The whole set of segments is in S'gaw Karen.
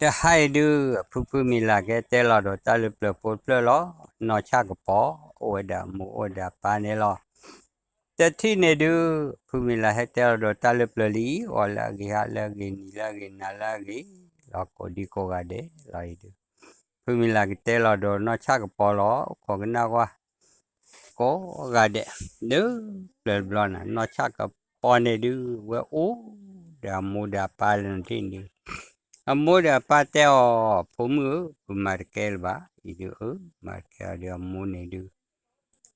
တဟါအံၤဒုး ဖုဖုမံၤလၢ်ကဟဲတဲလီၤဒီးတၢ်လၢပျၢၤဖိတဖျၢၣ်လီၤ. နီၢ်ဆၣ်ကပီၤ အိၣ်ဝဲဒၣ်အမိၢ်အိၣ်ဝဲဒၣ်အပၢ်န့ၣ်လီၤ. တထံၣ်န့ၣ်ဒုး ဖုမံၤလၢ်ဟဲတဲလီၤဒီးတၢ်လၢပျၢၤလံ, ဂီၤလၢအဂ့ၤ ဟါလၢအဂ့ၤ နံၤလၢအဂ့ၤ နၤလၢအဂ့ၤ လီၤကိးဒံကိးဂၤဒဲးလီၤအံၤဒုး ဖုမံၤလၢ်ကတဲလီၤဒီးနီၢ်ဆၣ်ကပီၤလီၤ ခိးကနၣ်ဝါ ကိးဂၤဒဲး လၢပျၢၤတဘျီန့ၣ် နီၢ်ဆၣ်ကပီၤန့ၣ်ဒုး ဝဲအိၣ်ဒီးအမိၢ်ဒီးအပၢ်လၢနထံၣ်န့ၣ်ဒုး အမိၢ်ဒီးအပၢ်တဲအီၤ ဖိမုၣ်ဧၢ ပမၤတကဲလၢၤဘၣ် အံၤဒုး အၢ မၤတကဲအီၤဒုး အမိၢ်န့ၣ်ဒုး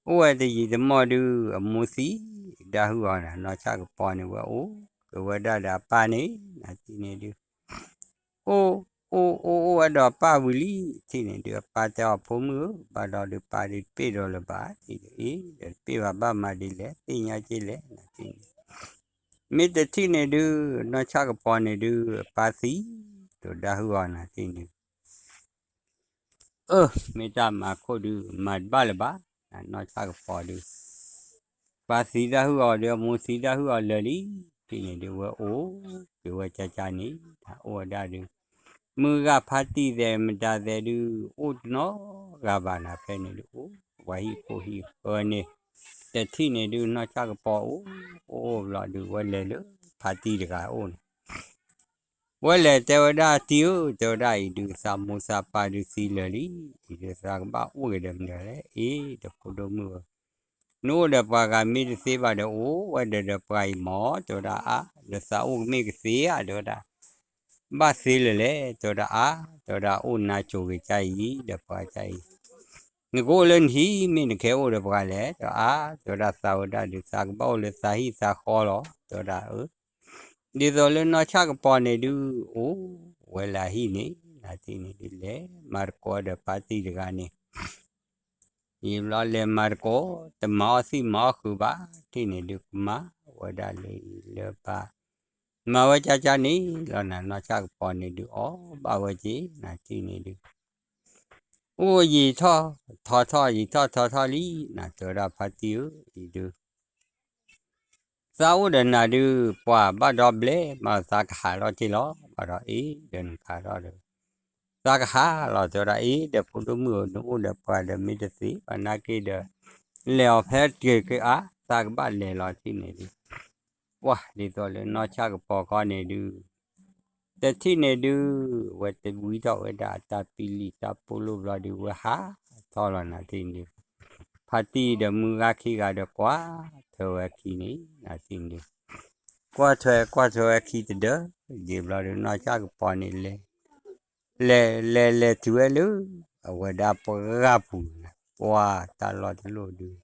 အိၣ်ဝဲတယံာ်တမီၢ်ဒုး အမိၢ်သံဒၣ်ဟုၣ်အီၤန့ၣ် နီၢ်ဆၣ်ကပီၤန့ၣ် ဝဲအိၣ်က့ၤဝဲဒၣ်ဒီးအပၢ်န့ၣ် နထံၣ်န့ၣ်ဒုး အိၣ် အိၣ် အိၣ်ဝဲဒီးအပၢ်ဝံၤလံ ထံၣ်န့ၣ်ဒုး အပၢ်တဲအီၤ ဖိမုၣ်ဧၢ ဘၣ်ဒီးဒုး ပၢ်ဒုးတပ့ၢ်ဒီးလၢၤဘၣ် ထံၣ်ဒုး အ့ ဒီးတပ့ၢ်ဘၣ် ဘၣ်မၤဒ်လဲၣ် သ့ၣ်ညါက့လဲၣ် နထံၣ်န့ၣ် မ့ၢ်တထံၣ်န့ၣ်ဒုး နီၢ်ဆၣ်ကပီၤန့ၣ်ဒုး အပၢ်သံ ဒီးဒၣ်ဟုၣ်အီၤ နထံၣ်န့ၣ် အၢ မ့ၢ်တၢ်မၤခိၣ်ဒုး မၤတဘၣ်လၢၤဘၣ် နီၢ်ဆၣ်ကပီၤဒုး ပၢ်သံဒၣ်ဟုၣ်အီၤဒီး အမိၢ်သံဒၣ်ဟုၣ်အီၤလၢာ်လံ ထံၣ်န့ၣ်ဒုး ဝဲအိၣ်က့ၤဝဲကၠါကၠါန့ၣ် အိၣ်ဝဲဒၣ်ဒုး မုၢ်ဂၤဖါတံၢ်သဲးမတၤသဲးဒုး အိၣ်တနီၤဂၤဘၣ်နၤ ဖဲန့ၣ်ဒုး အိၣ်ဝဲဟံၣ်ခိၣ်ဟံၣ်ဃၢန့ၣ် တထံၣ်န့ၣ်ဒုး နီၢ်ဆၣ်ကပီၤအိၣ် အိၣ်အိၣ်ဘျီဒုး ဝဲလဲၤလၢဖါတံၢ်တဂၤအိၣ်န့ၣ် ဝဲလဲၤတဲဝဲဒၣ် တံၢ်ဧၢ တဲဝဲဒၣ်အံၤဒုး သးမိၢ်သးပၢ်ဒုးသံလၢာ်လံ အံၤဒုးသးကဘၣ်အိၣ်က့ၤဒီးမနုၤလဲၣ် အ့ ဒီးဖိဒိၣ်မုၣ်ဧၢ နအိၣ်ဒီးပှၤဂၤမ့ၢ်တသ့ဘၣ်ဒီး အိၣ်ဝဲဒီးဒီးပှၤအံၤမၢ တဲဝဲဒၣ်အါ ဒီးသးအိၣ်ကမ့ၢ်ကသ့ဧါ တဲဝဲဒၣ် ဘၣ်သ့လၢၤလဲၣ် တဲဝဲဒၣ်အါ တဲဝဲဒၣ်အိၣ်နါစိၤဂ့ၤကၠါအံၤ ဒီးပှၤကၠါအံၤ နကအိၣ်လၢနဟံၣ် မ့ၢ်နကဟဲအိၣ်ဒီးပှၤလဲၣ် တဲအါ တဲဝဲဒၣ်သးဝဲဒၣ်ဒုး သးကဘၣ်အိၣ်လၢသးဟံၣ်သးဃီလီၤ တဲဝဲဒၣ်အၢ ဒ်သိးလၢနီၢ်ဆၣ်ကပီၤန့ၣ်ဒုး အိၣ်ဝဲလၢအဟံၣ်န့ၣ် နထံၣ်န့ၣ်ဒုး လဲၤမၤသကိးဒီးဖါတံၢ်တဂၤန့ၣ် ယံာ်ဘျီလဲၤမၤသကိး တမၤအီၣ်သံၣ်မၤအီၣ်ဃုာ်ဘၣ် ထံၣ်န့ၣ်ဒုး ကမၤဝဲဒၣ်လၢအံၤလၢပၢ် မၤဝဲကၠါကၠါန့ၣ်လီၤနၤ နီၢ်ဆၣ်ကပီၤန့ၣ်ဒုး အီၣ်ဘၣ်ဝဲက့ၤ နထံၣ်န့ၣ်ဒုး အိၣ်ယံာ်ထီၣ်ထီထီၣ် ယံာ်ထီၣ်ထီထီၣ်လံ နတဲဝဲဒၣ်ဖါတံၢ်ဧၢ အံၤဒုး သးအိၣ်ဒီးနၤဒုး ပှၤဘၣ်ဒီဘျဲၣ်မး သးကဟးထီၣ်က့ၤလီၤ ဘၣ်ဒီးအ့ၣ် ဒီးနကဟးထီၣ်ဒီး သးကဟးလီၤ တဲဝဲဒၣ်အ့ၣ် ဒီးဖိဒိၣ်မုၣ်ဧၢ နအိၣ်ဒီးပှၤဒီးမ့ၢ်တသ့ဘၣ်နာ်က့ဒီး လဲၤအီၤဖဲတက့ၤက့ၤအါ သးကဘၣ်လဲၤလီၤ ထံၣ်န့ၣ်ဒုး ပှၤဒ်သိးလၢနီၢ်ဆၣ်ကပီၤခီန့ၣ်ဒုး တထံၣ်န့ၣ်ဒုး ဝဲတဝံထီၣ်ဝဲဒၣ်တၢ်ပံလံၣ်တၢ်ပိလိၣ်ဘျီဒုး ဝဲဟးထီၣ်လီၤ နထံၣ်န့ၣ်ဒုး ဖါတံၢ်ဒီးမုၢ်ဂၤခံဂၤဒီးကွၢ်ထွဲဝဲခံန့ၣ် နထံၣ်န့ၣ်ဒုး ကွၢ်ထွဲကွၢ်ထွဲဝဲခံတဒၢ ယံာ်ဘျီဒုး နီၢ်ဆၣ်ကပီၤန့ၣ်လဲၤ လဲၤလဲၤလဲၤတုၤဝဲလၢ အဝဲဒၣ်ပှၢ်ဂၤပူၤန့ၣ် ပှၤတၢ်လီၢ်တလိၣ်ဒုး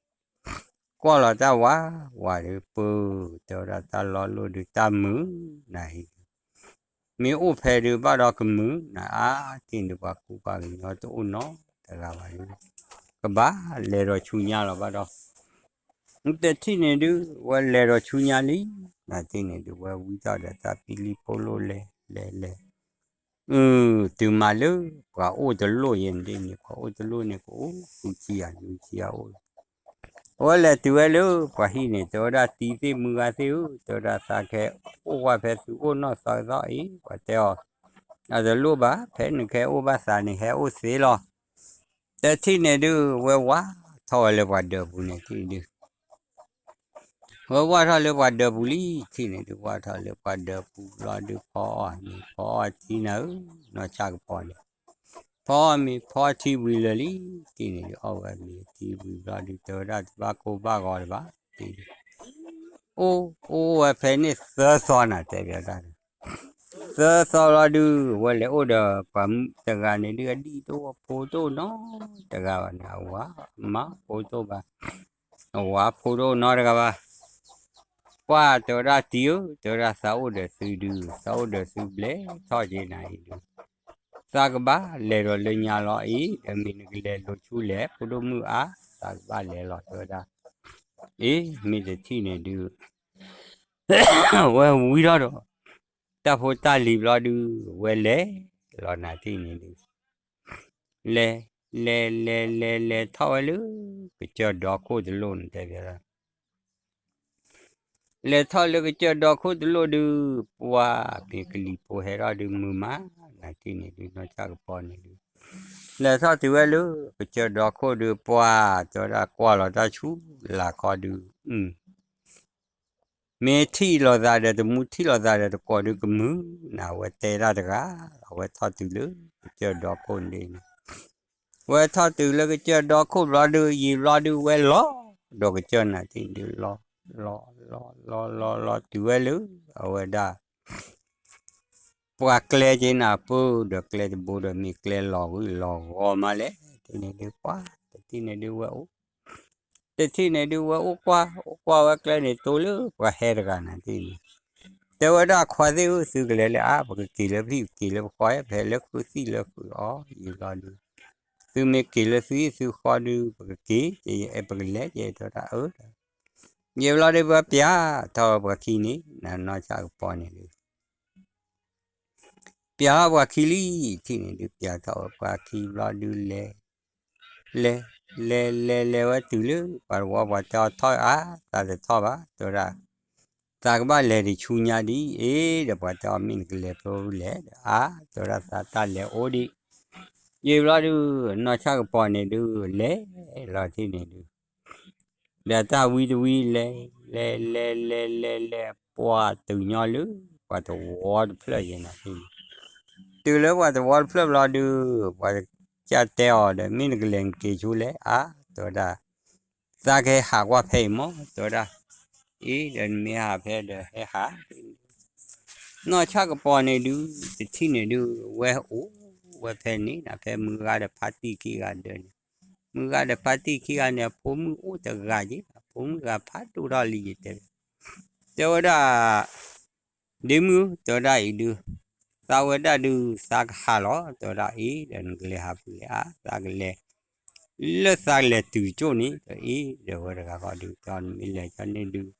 ကွၢ်လီၤတၢ်ဝးဝးဒုး ပၢ တဲဝဲဒၣ်တၢ်လီၢ်လိၣ်ဒုး တၢ်မုာ်နၤအံၤဒုး မ့ၢ်အိၣ်ဖဲဒုး ဘၣ်ဒီးကမုာ်နၤအါ ထံၣ်န့ၣ်ဒုး ပှၤကူပှၤကညီတအိၣ်နီတဂၤဘၣ်ဒုး ကဘၣ်လဲၤဒီးဆူညါလီၤဘၣ်ဒီး တထံၣ်န့ၣ်ဒုး ဝဲလဲၤဒီးဆူညါလံ နထံၣ်န့ၣ်ဒုး ဝဲဝံထီၣ်ဒီးတၢ်ပံလံၣ်ပိလိၣ်လဲၤလဲၤလဲၤ အု တုၤမးလၢ ပှၤအိၣ်တလိၣ်ယဲၢ်န့ၣ်ဒ်န့ၣ် ပှၤအိၣ်တလိၣ်န့ၣ် ကအိၣ်ဃုဆံယၤနွံဆံယၤအိၣ်လီၤ အဝဲလဲၤတုၤဝဲလၢပှၤဟံၣ်န့ၣ် တဲဝဲဒၣ်တံၤသ့ၣ်မုၢ်ဂၤသ့ၣ်ဧၢ တဲဝဲဒၣ်သးကဟဲအိၣ်ဝဲဖဲသုအိၣ်နီၢ်သီကသီအံၤ ပှၤတဲအီၤ အတလိၣ်ဘၣ် ဖဲနကဟဲအိၣ်ဘၣ်သးန့ၣ် ဟဲအိၣ်သ့လီၤ တထံၣ်န့ၣ်ဒုး ဝဲဝးထီၣ်ဝဲလၢပှၤဒၢးပူၤန့ၣ် ထံၣ်ဒုး ဝဲဝးထီၣ်လၢပှၤဒၢးပူၤလံ ထံၣ်န့ၣ်ဒုး ဝးထီၣ်လၢပှၤဒၢးပူၤဘျီဒုး ဖီအီၣ်မ့ၤ ဖီအီၣ်ထံနၤဧၢ နီၢ်ဆၣ်ကပီၤန့ၣ် ဖီအီၣ်မ့ၤ ဖီအီၣ်ထံဝံၤလၢာ်လံ ထံၣ်န့ၣ်ဒုး အီၣ်ဝဲမ့ၤထံဝံၤဘျီဒုး တဲဝဲဒၣ်တဘၣ်ကိၢ်ဘၣ်ဂီၤလၢၤဘၣ် ထံၣ်ဒုး အိၣ် အိၣ်ဝဲဖဲန့ၣ်သၢသီနၤ တဲဘၣ်တၢ် သၢသီလီၤဒုး ဝဲလဲၤအိၣ်ဒီးပှၤတဂၤန့ၣ်ဒုး အဒံၣ်တအိၣ်အဖိတအိၣ်နီတဂၤဘၣ်န့ၣ် အဝၤမါဖိတအိၣ်ဘၣ် အဝၤဖိတအိၣ်နီတဂၤဘၣ် ပှၤတဲဝဲဒၣ်တံၤဧၢ တဲဝဲဒၣ်သးအိၣ်ဒီးသုဒုး သးအိၣ်ဒီးသုဘျဲၣ်ထီၣ်က့ၤနၤအံၤဒုး သးကဘၣ်လဲၤဒီးလၢညါလီၤအံၤ ဒီးမ့ၢ်နကလဲၤလိၤဆူလဲၣ် ဖိဒိၣ်မုၣ်အါ သးကဘၣ်လဲၤလီၤ တဲဝဲဒၣ် အ့ မ့ၢ်တထံၣ်န့ၣ်ဒုး ဝဲဝံၤထီၣ်ဒီး တၢ်ဖိတၢ်လံၤဘျီဒုး ဝဲလဲၤလီၤနၤထံၣ်န့ၣ်ဒုး လဲၤ လဲၤ လဲၤ လဲၤ လဲၤထီၣ်ဝဲလၢ ကစၢၢ်ဒီခိၣ်တလိၣ်န့ၣ်တဲဘၣ် လဲၤထီၣ်လၢကစၢၢ်ဒီခိၣ်တလိၣ်ဒုး ပှၤမ့ၢ်ကလံၤဖိဟဲထီၣ်ဒုးမုာ်မးန နၤတထံၣ်န့ၣ်ဒုး နီၢ်ဆၣ်ကပီၤန့ၣ်ဒုး လဲၤထီၣ်တုၤဝဲလၢ ကစၢၢ်ဒီခိၣ်ဒုး ပှၢ်တဲဝဲဒၣ်ကွၢ်လီၤတၢ်ဆူၣ်လၢ်ခီဒုး မ့ၢ်ထံၣ်လိာ်သးဒီးတမူ ထံၣ်လိာ်သးဒီးတကိးဒုးကမုာ်နၤ အဝဲတဲဒၣ်တဂၤ အဝဲထီၣ်တုၤလၢကစၢၢ်ဒီခိၣ်န့ၣ် ဝဲထီၣ်တုၤလၢကစၢၢ်ဒီခိၣ်ဘျီဒုး ယံာ်ဘျီဒုး ဝဲလီၤဒီးကစၢၢ်နၤတထံၣ်န့ၣ်ဒုး လီၤ လီၤ လီၤ လီၤ လီၤ တုၤဝဲလၢ အဝဲဒၣ် ပှၤကျဲက့ၤနၤပၢၢ်ဒီးကျဲတဘိဒီး မ့ၢ်ကျဲလီၤဂုာ်လီၤဂီၤမးလဲၣ် တထံၣ်န့ၣ်ဒုး ပှၢ် တထံၣ်န့ၣ်ဒုး ဝဲအိၣ် တထံၣ်န့ၣ်ဒုး ဝဲအိၣ်ကွၢ် အိၣ်ကွၢ်ဝဲကျဲန့ၣ် တိလၢပှၤဟဲတဂၤနၤတထံၣ်န့ၣ် တဲဝဲဒၣ်ခွါသ့ၣ်ဧၢ သုကလဲၤလၢအါ ပကက့ၤလၢပဟံၣ် ပက့ၤလၢပဃီ ပဟဲလၢခုသံၣ်လၢခုအီၤ ယံာ်ဘျီဒုး သုမ့ၢ်က့ၤလၢသုဟံၣ်သုဃီဒုး ပကက့ၤ ပကလဲၤ ယဲတဲဝဲဒၣ်အၢ ယံာ်ဘျီဒုး ပှၤပျးထီၣ်ဝဲပှၤခံန့ၣ် နနီၢ်ဆၣ်ကပီၤန့ၣ်ဒုး ပျးထီၣ်ပှၤခံလံ ထံၣ်န့ၣ်ဒုး ပျးထီၣ်ဝဲပှၤခံဘျီဒုးလဲၤ လဲၤ လဲၤ လဲၤ လဲၤဝဲတုၤလၢ ပှၤတဝီ ပှၤတဲအီၤထီၣ်အါ သးတထီၣ်ဘၣ် တဲဝဲဒၣ် သးကဘၣ်လဲၤတဆူညါဒ်အံၤ ဒီးပှၤတဲအီၤမ့ၢ်နကလဲၤဖဲလဲၣ်ဒီး အါ တဲဝဲဒၣ်သးတၢ်လဲၤအိၣ်ဒံး ယံာ်ဘျီဒုး နီၢ်ဆၣ်ကပီၤန့ၣ်ဒုး လဲၤလီၤထံၣ်န့ၣ်ဒုး ဒီးတၢ်ဝံတဝံလဲၤ လဲၤ လဲၤ လဲၤ လဲၤ လဲၤ ပှၢ်တုၤညီလၢ ပှၤတဝီတဖျၢၣ်ယဲနၤ တုၤလၢပှၤတဝီတဖျၢၣ်ဘျီဒုး ပှၤကစၢ်တဲအီၤဒီး မ့ၢ်နကလဲၤနက့ၤဆူလဲၣ် အါ တဲဝဲဒၣ် သးကဟဲဟးကွၢ်ဖဲအံၤမး တဲဝဲဒၣ် အံၤ ဒီးနမ့ၢ်ဟးဖဲဒီးဟဲဟး နီၢ်ဆၣ်ကပီၤန့ၣ်ဒုး တထံၣ်န့ၣ်ဒုး ဝဲအိၣ်ဝဲဖဲန့ၣ် ဖဲမုၢ်ဂၤဒီးဖါတံၢ်ခံဂၤဒၢးန့ၣ် မုၢ်ဂၤဒီးဖါတံၢ်ခံဂၤန့ၣ် အဖိမုၣ်အိၣ်တဂၤက့ အဖိမုၣ်ဂၤဖးဒိၣ်ထီၣ်လံယတဲ တဲဝဲဒၣ် ဒ့မုၣ်ဧၢ တဲဝဲဒၣ်အံၤဒုး သးဝဲဒၣ်ဒုး သးကဟးလီၤ တဲဝဲဒၣ်အံၤ ဒီးနကလဲၤဟးဖဲလဲၣ် အါ သးကလဲၤ လၢသးကလဲၤတုၤကၠိၣ်န့ၣ် ဒီးအံၤ ဒီးဝဲတဂၤဃီဒုး တဲနမ့ၢ်လဲၤကၠီန့ၣ်ဒုး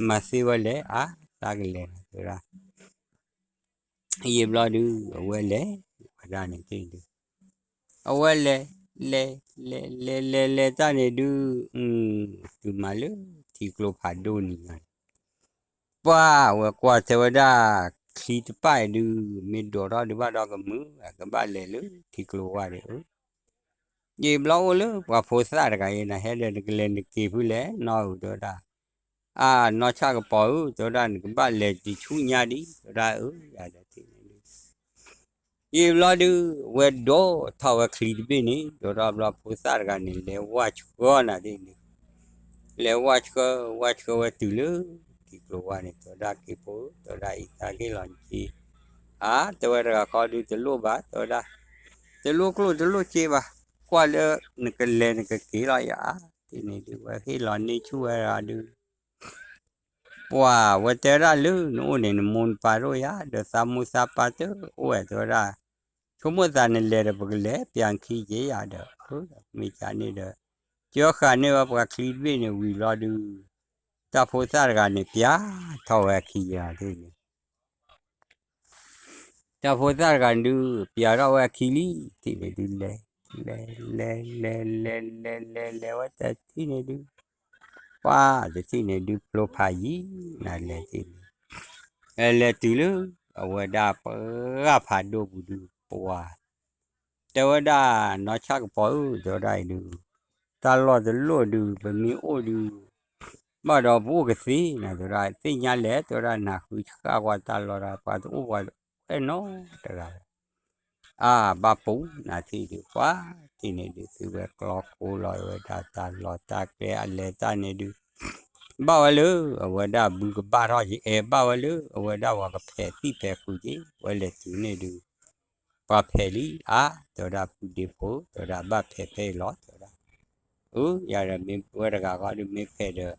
မၤသ့ဝဲလဲၣ် အါ သးကလဲၤ တဲဝဲဒၣ် ယံာ်ဘျီဒုး အဝဲလဲၤ ဝဲဒၣ်န့ၣ်တ့ၢ်ဒုး အဝဲလဲၤ လဲၤ လဲၤ လဲၤ လဲၤ လဲၤတၢ်န့ၣ်ဒုး တုၤမၤလၢထံကျိဖးဒိၣ်နံၤန့ၣ် ပှၢ်ဝဲကွၢ်တဲဝဲဒၣ် ချံတပၢ်အံၤဒုး မ့ၢ်ဒိးထီၣ်ဒုးဘၣ်ဒီးကမုာ် ကဘၣ်လဲၤလၢထံကျိဝါဒုး ယံာ်ဘျီအိၣ်လၢပှၤဖိသၣ်တဂၤအံၤ နဟဲဒီးနကလဲၤနက့ၤဖဲလဲၣ် နီၢ်ဧၢ တဲဝဲဒၣ် အါ နီၢ်ဆၣ်ကပီၤဧၢ တဲဝဲဒၣ် နကဘၣ်လဲၤတဆူညါဒံး တဲဝဲဒၣ်အၢ ယၤဒီးတ့ၢ်န့ၣ်ဒုး ယံာ်ဘျီဒုး ဝဲဒိးထီၣ်ဝဲချံတဘ့ၣ်န့ၣ် ဒိးထီၣ်ဘျီဖိသၣ်တဂၤန့ၣ် လဲၤဝၢ်ဆှၢနၤဒ်န့ၣ် လဲၤဝၢ်ဆှၢ ဝၢ်ဆှၢဝဲတုၤလၢ ထံကျိဝါန့ၣ် တဲဝဲဒၣ်က့ၤဖိ တဲဝဲဒၣ်အံၤသးက့ၤလီၤနက့ၤ အါ တဲဝဲတဂၤဃီဒုးတလိၣ်ဘၣ် တဲဝဲဒၣ် တလိၣ်ကျိၣ်တလိၣ်စ့ဘၣ် ကွၢ်လၢနကလဲၤနကက့ၤလီၤယၤ အါ တ့ၢ်န့ၣ်ဒုး ဝဲဟ့ၣ်လီၤန့ၢ်ဆူၣ်ဝဲတဂၤဒုး ပှၢ်ဝဲတဲဝဲဒၣ်လၢနအိၣ်န့ၣ် နမိၢ်နပၢ်တအိၣ်ယၤ ဒီးသးမိၢ်သးပၢ်တအိၣ်ဝဲ တဲဝဲဒၣ် ဆိကမိၣ်သးနလဲၤဒီးပကလဲၤ ပျၢ်ခံက့ယၤဒီး မ့ၢ်ကန့ၣ်ဒီး ကၢဃာ်န့ၢ်ဝဲပှၤချံတဘ့ၣ်န့ၣ် ဝံၤဘျီဒုး တၢ်ဖိသၣ်တဂၤန့ၣ် ပျၢ်ထီၣ်ဝဲအခံယၤန့ၣ် တၢ်ဖိသၣ်တဂၤဒုး ပျၢ်ထီၣ်ဝဲအခံလံ တ့ၢ်န့ၣ်ဒုးလဲၤ လဲၤ လဲၤ လဲၤ လဲၤ လဲၤ လဲၤဝဲတထံၣ်န့ၣ်ဒုး ပှၢ်တထံၣ်န့ၣ်ဒုး ဖျိဖးယံၤ နၤလဲၤတ့ၢ်န့ၣ် လဲၤတုၤလၢ အဝဲဒၣ်ပှၢ်ဖးဒိၣ်ပူၤဒုး ပှၢ် တဲဝဲဒၣ် နီၢ်ဆၣ်ကပီၤဧၢ တဲဝဲဒၣ်အံၤဒုး တၢ်လီၢ်တလီၢ်ဒုး ပမ့ၢ်အိၣ်ဒုး ဘၣ်ဒီးပအိၣ်ကသ့နၤ တဲဝဲဒၣ် သ့ၣ်ညါလဲၣ် တဲဝဲဒၣ် နဃုဆဃၣ်ကွၢ်တၢ်လီၢ်ဒၣ် ပှၤတအိၣ်ပှၤတအိၣ်နီတဂၤ အါ ဘၣ်ပူၤနၤထံၣ်ဒုး ပှၢ်တ့ၢ်န့ၣ်ဒုး သုဝဲကျီကိးလီၤဝဲဒၣ်တၢ်လီၢ်တၢ်ကျဲအလဲၤတၢ်န့ၣ်ဒုး ဘၣ်ဝဲလၢ အဝဲဒၣ်ဘုကဘၣ်ထီၣ်က့ၤ အဲ ဘၣ်ဝဲလၢ အဝဲဒၣ်ပှၤကဖဲးသံၣ်ဖဲးဃုာ်က့ၤ ဝဲလဲၤတုၤန့ၣ်ဒုး ပှၤဖဲးလံ အါ တဲဝဲဒၣ် ပုၢ်ဒ့ဖိ တဲဝဲဒၣ် ဘၣ်ဖဲးဖဲအံၤလီၤ တဲဝဲဒၣ် အၢ ယၤဒီးမ့ၢ်ဝဲတဂၤဃီဒုး မ့ၢ်ဖဲးဒီး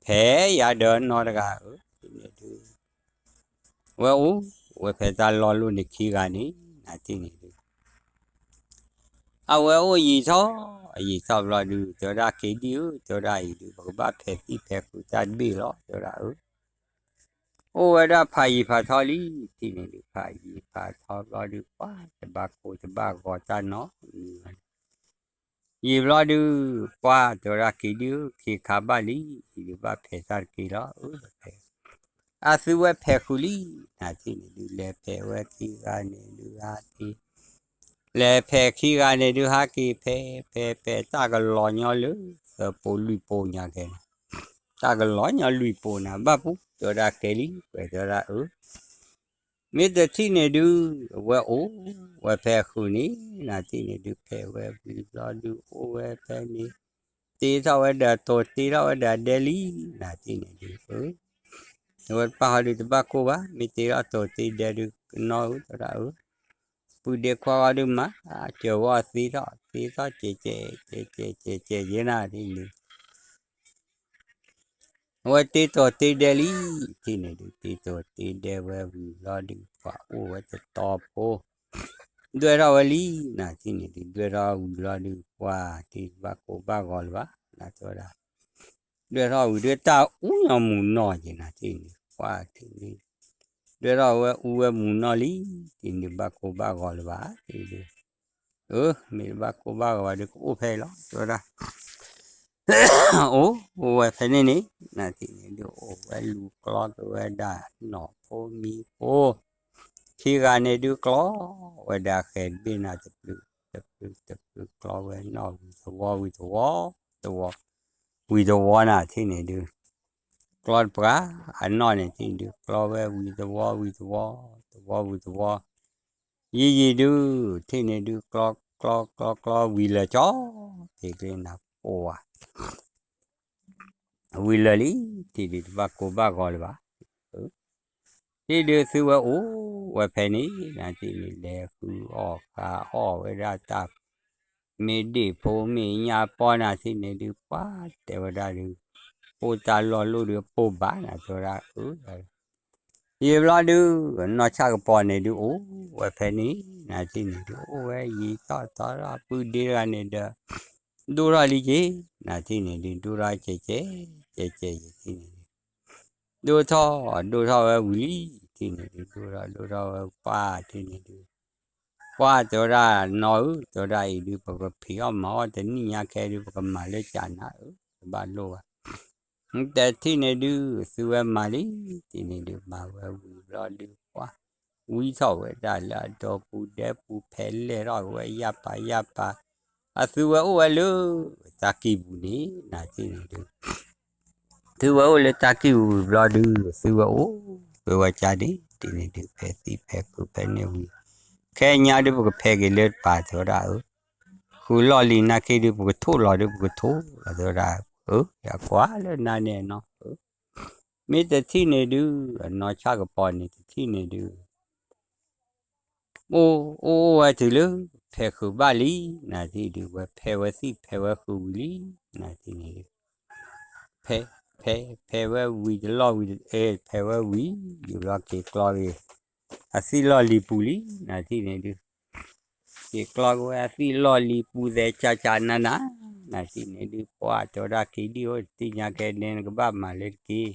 ဖဲးယၤဒီးနီတဂၤ အၢ တ့ၢ်န့ၣ်ဒုး ဝဲအိၣ် ဝဲဖဲတၢ်လီၢ်လိၣ်န့ၣ်ခံဂၤန့ၣ် နၤတ့ၢ်န့ၣ်ဒုး အဝဲအိၣ်ယံာ်ထီၣ် အယံာ်ထီၣ်ဘျီဒုး တဲဝဲဒၣ် က့ၤဒံၣ်ဧၢ တဲဝဲဒၣ်အံၤဒုး ပကဘၣ်ဖဲးသံၣ်ဖဲးဃုာ်တၢ်တဘ့ၣ်လီၤ တဲဝဲဒၣ်အၢ အိၣ်ဝဲဒၣ်ဖးယံာ်ဖးထီလံ တ့ၢ်န့ၣ်ဒုး ဖးယံာ်ဖးထီဘျီဒုး ပှၢ်တဘၣ်ကိၢ်တဘၣ်ဂီၤတၢ်နီတမံၤဘၣ်န့ၣ် ယံာ်ဘျီဒုး ပှၢ်တဲဝဲဒၣ် က့ၤဒံၣ်ဧၢ ခ့ခါဘၣ်လံ အံၤဒုးဘၣ်ဖဲးတၢ်တက့ၢ်လီၤ အၢ ဖဲး အသုဝဲဖဲးဃုာ်လံ, နၤထံၣ်န့ၣ်ဒုး လဲၤဖဲးဝဲခံဂၤန့ၣ်ဒုးဟးက့ၤ, လဲၤဖဲးခံဂၤန့ၣ်ဒုးဟးက့ၤ ဖဲးဖဲးဖဲး တၢ်ကလီၤညီလၢသၢပိာ်လွံၢ်ပိာ်ညါကဲန့ၣ်, တၢ်ကလီၤညီလွံၢ်ပိာ်နၤ ဘၣ်ပူၤတဲဝဲဒၣ်ကဲလံ, ဝဲတဲဝဲဒၣ်အၢ မ့ၢ်တထံၣ်န့ၣ်ဒုး အဝဲအိၣ်ဝဲဖဲဃုာ်န့ၣ်, နၤထံၣ်န့ၣ်ဒုး ဖဲးဝဲဝံၤဘျီဒုး အိၣ်ဝဲဖဲန့ၣ်, တ့ထီၣ်ဝဲဒီးတိၤ တ့ထီၣ်ဝဲဒီးဒဲလံ, နၤထံၣ်န့ၣ်ဒုး အဝဲတပာ်ဟီဒုးတဘၣ်ကိၢ်ဘၣ်, မ့ၢ်တ့ထီၣ်တိၤတ့ဒဲဒုး ကနီၢ်ဧၢ တဲဝဲဒၣ်အၢ, ပုၢ်ဒ့ခွါဂီၤဒုးမး စၢၤဝဲသ့ထီၣ် သ့ထီၣ်ကဲးကဲး ကဲးကဲး ကဲးကဲး ယဲနၤထံၣ်န့ၣ်ဒုး အဝဲတ့တိၤတ့ဒဲလံ, ထံၣ်န့ၣ်ဒုး တ့တိၤတ့ဒဲဝဲဝံၤဘျီဒုး ပှၤအိၣ်ဝဲတတီၤဖိ, ဒွဲၣ်ထီၣ်ဝဲလံ, နၤထံၣ်န့ၣ်ဒုး ဒွဲၣ်ထီၣ်ဝံၤဘျီဒုး ပှၤတ့တဘၣ်ကိၢ်ဘၣ်ဂီၤလၢၤဘၣ် နၤတဲဝဲဒၣ်, ဒွဲၣ်ထီၣ်ဝံၤဒုး တၢ်အူညီမူၤနီၢ်က့ၤ နၤထံၣ်န့ၣ် ပှၤထံၣ်န့ၣ် ဒွဲၣ်ထီၣ်ဝဲအူဝဲမူၤနီၢ်လံ, ထံၣ်န့ၣ်ဒုး ဘၣ်ကိၢ်ဘၣ်ဂီၤလၢၤဘၣ် ထံၣ်န့ၣ်ဒုး, အၢ မ့ၢ်တဘၣ်ကိၢ်ဘၣ်ဂီၤဘၣ်ဒုး ကအိၣ်ဖဲအံၤလီၤ တဲဝဲဒၣ် အိၣ်ဝဲဖဲန့ၣ်န့ၣ်, နၤထံၣ်န့ၣ်ဒုး အိၣ်ဝဲလူၤကျီက့ၤဝဲဒၣ် နီၢ်ဖိမံၤဖိ, ခံဂၤန့ၣ်ဒုး ကျီဝဲဒၣ်ဃဲၤတဘ့ၣ်နၤ တပျုာ်တပျုာ်တပျုာ် ကျီဝဲနီၢ်ဝံၤတဝီ ဝံၤတဝီ တဝီ ဝံၤတဝီ နၤထံၣ်န့ၣ်ဒုး, ကျီတပှၤ အနီၢ်န့ၣ်ထံၣ်န့ၣ်ဒုး ကျီဝဲဝံၤတဝီ ဝံၤတဝီ တဝီ ဝံၤတဝီ ယံာ်ယံာ်ဒုး ထံၣ်န့ၣ်ဒုး ကျီ ကျီ ကျီ ကျီ ဝံၤလၢာ်ကၠီ ဖဲကျဲနၤပှၤ ဝံၤလၢာ်လံ, ထံၣ်ဒုး တဘၣ်ကိၢ်ဘၣ်ဂီၤလၢၤဘၣ်, ထံၣ်ဒုး သုဝဲအိၣ်ဝဲဖဲန့ၣ် နၤထံၣ်န့ၣ် လဲၤဃုအီၣ်ဃုအီၣ်ဝဲဒၣ်တၢ် မ့ၢ်ဒ့ၣ်ဖိမ့ၢ်ညၣ်ပီ နၤထံၣ်န့ၣ်ဒုး ပှၤတဲဝဲဒၣ်ဒုး, ပိၢ်တၢ်လီၢ်လိၣ်ဒုး ပိၢ်ဘၣ် နၤတဲဝဲဒၣ်အၢ ယံာ်ဘျီဒုး နီၢ်ဆၣ်ကပီၤန့ၣ်ဒုး အိၣ်ဝဲဖဲန့ၣ် နၤထံၣ်န့ၣ်ဒုး အိၣ်ဝဲယံာ်ထီၣ်ထီထီၣ် ပုၢ်ဒ့တဂၤန့ၣ်ဒီး ဒိၣ်ထီၣ်လံက့ၤ နၤထံၣ်န့ၣ်ဒုး ဒိၣ်ထီၣ်ကဲးကဲး ကဲးကဲး ယထံၣ်န့ၣ်ဒုး ဒိၣ်ထီၣ် ဒိၣ်ထီၣ်ဝဲဝံၤလံ ထံၣ်န့ၣ်ဒုး ဒိၣ်ထီၣ် ဒိၣ်ထီၣ်ဝဲပှၤထံၣ်န့ၣ်ဒုး ပှၤတဲဝဲဒၣ် နီၢ်ဧၢ တဲဝဲဒၣ်အံၤဒုး ပကဖံးအီၣ်မၤအီၣ်တနံၣ်ညါခဲဒုး ပကမၤလၢကနၤဧၢ တဘၣ်လိၣ်ဘၣ် တထံၣ်န့ၣ်ဒုး သုဝဲမၤလံ ထံၣ်န့ၣ်ဒုး မၤဝဲဝံၤဘျီဒုး ပှၤ ဝံထီၣ်ဝဲဒၣ်လၢအဒီပူၤဒဲပူၤ ဖဲလဲၣ်ထီၣ်ဝဲယၢ်ပၤယၢ်ပၤ အသုဝဲအိၣ်ဝဲလၢ တၢ်ကံၢ်ပူၤန့ၣ် နၤထံၣ်န့ၣ်ဒုး သုဝဲအိၣ်လၢတၢ်ကံၢ်ပူၤဝံၤဘျီဒုး သုဝဲအိၣ် ပဝဲကါန့ၣ် ထံၣ်န့ၣ်ဒုး ဖဲသံဖဲခုဖဲန့ၣ်ဝံၤ ခဲညါဒုး ပကဖဲက့ၤလၢတပၤ တဲဝဲဒၣ်အၢ ဃုလီၢ်လံၤနာ်က့ဒုး ပကထိၣ်လီၤဒုး ပကထိၣ်လီၤ တဲဝဲဒၣ် အၢ ယကွၢ်လၢနၤန့ၣ်နီၤ မ့ၢ်တထံၣ်န့ၣ်ဒုး အနီၢ်ဆၣ်ကပီၤန့ၣ် တထံၣ်န့ၣ်ဒုး အိၣ်အိၣ်ဝဲတုၤလၢ ဖဲးဃုာ်ဘၣ်လံ နၤထံၣ်ဒုး ဝဲဖဲးဝဲသံၣ်ဖဲးဝဲဃုာ်ဝံၤလံ နၤထံၣ်န့ၣ်ဒုး ဖဲး ဖဲး ဖဲးဝဲဝံၤတလီၢ်ဝံၤ အဲ ဖဲးဝဲဝံၤ ယံာ်ဘျီက့ၤကျီက့ၤ အသံၣ်လီၢ်လံၤပူၤလံ နၤထံၣ်န့ၣ်ဒုး က့ၤကျီက့ၤဝဲအသံၣ်လီၢ်လံၤပူၤသဲး ကၢ်ကၢ်နးနး နၤထံၣ်န့ၣ်ဒုး ပှၤတဲဝဲဒၣ် က့ၤဒံၣ်အိၣ်တသ့ၣ်ညါကဲန့ၣ် နကဘၣ်မၤလၢတက့ၢ်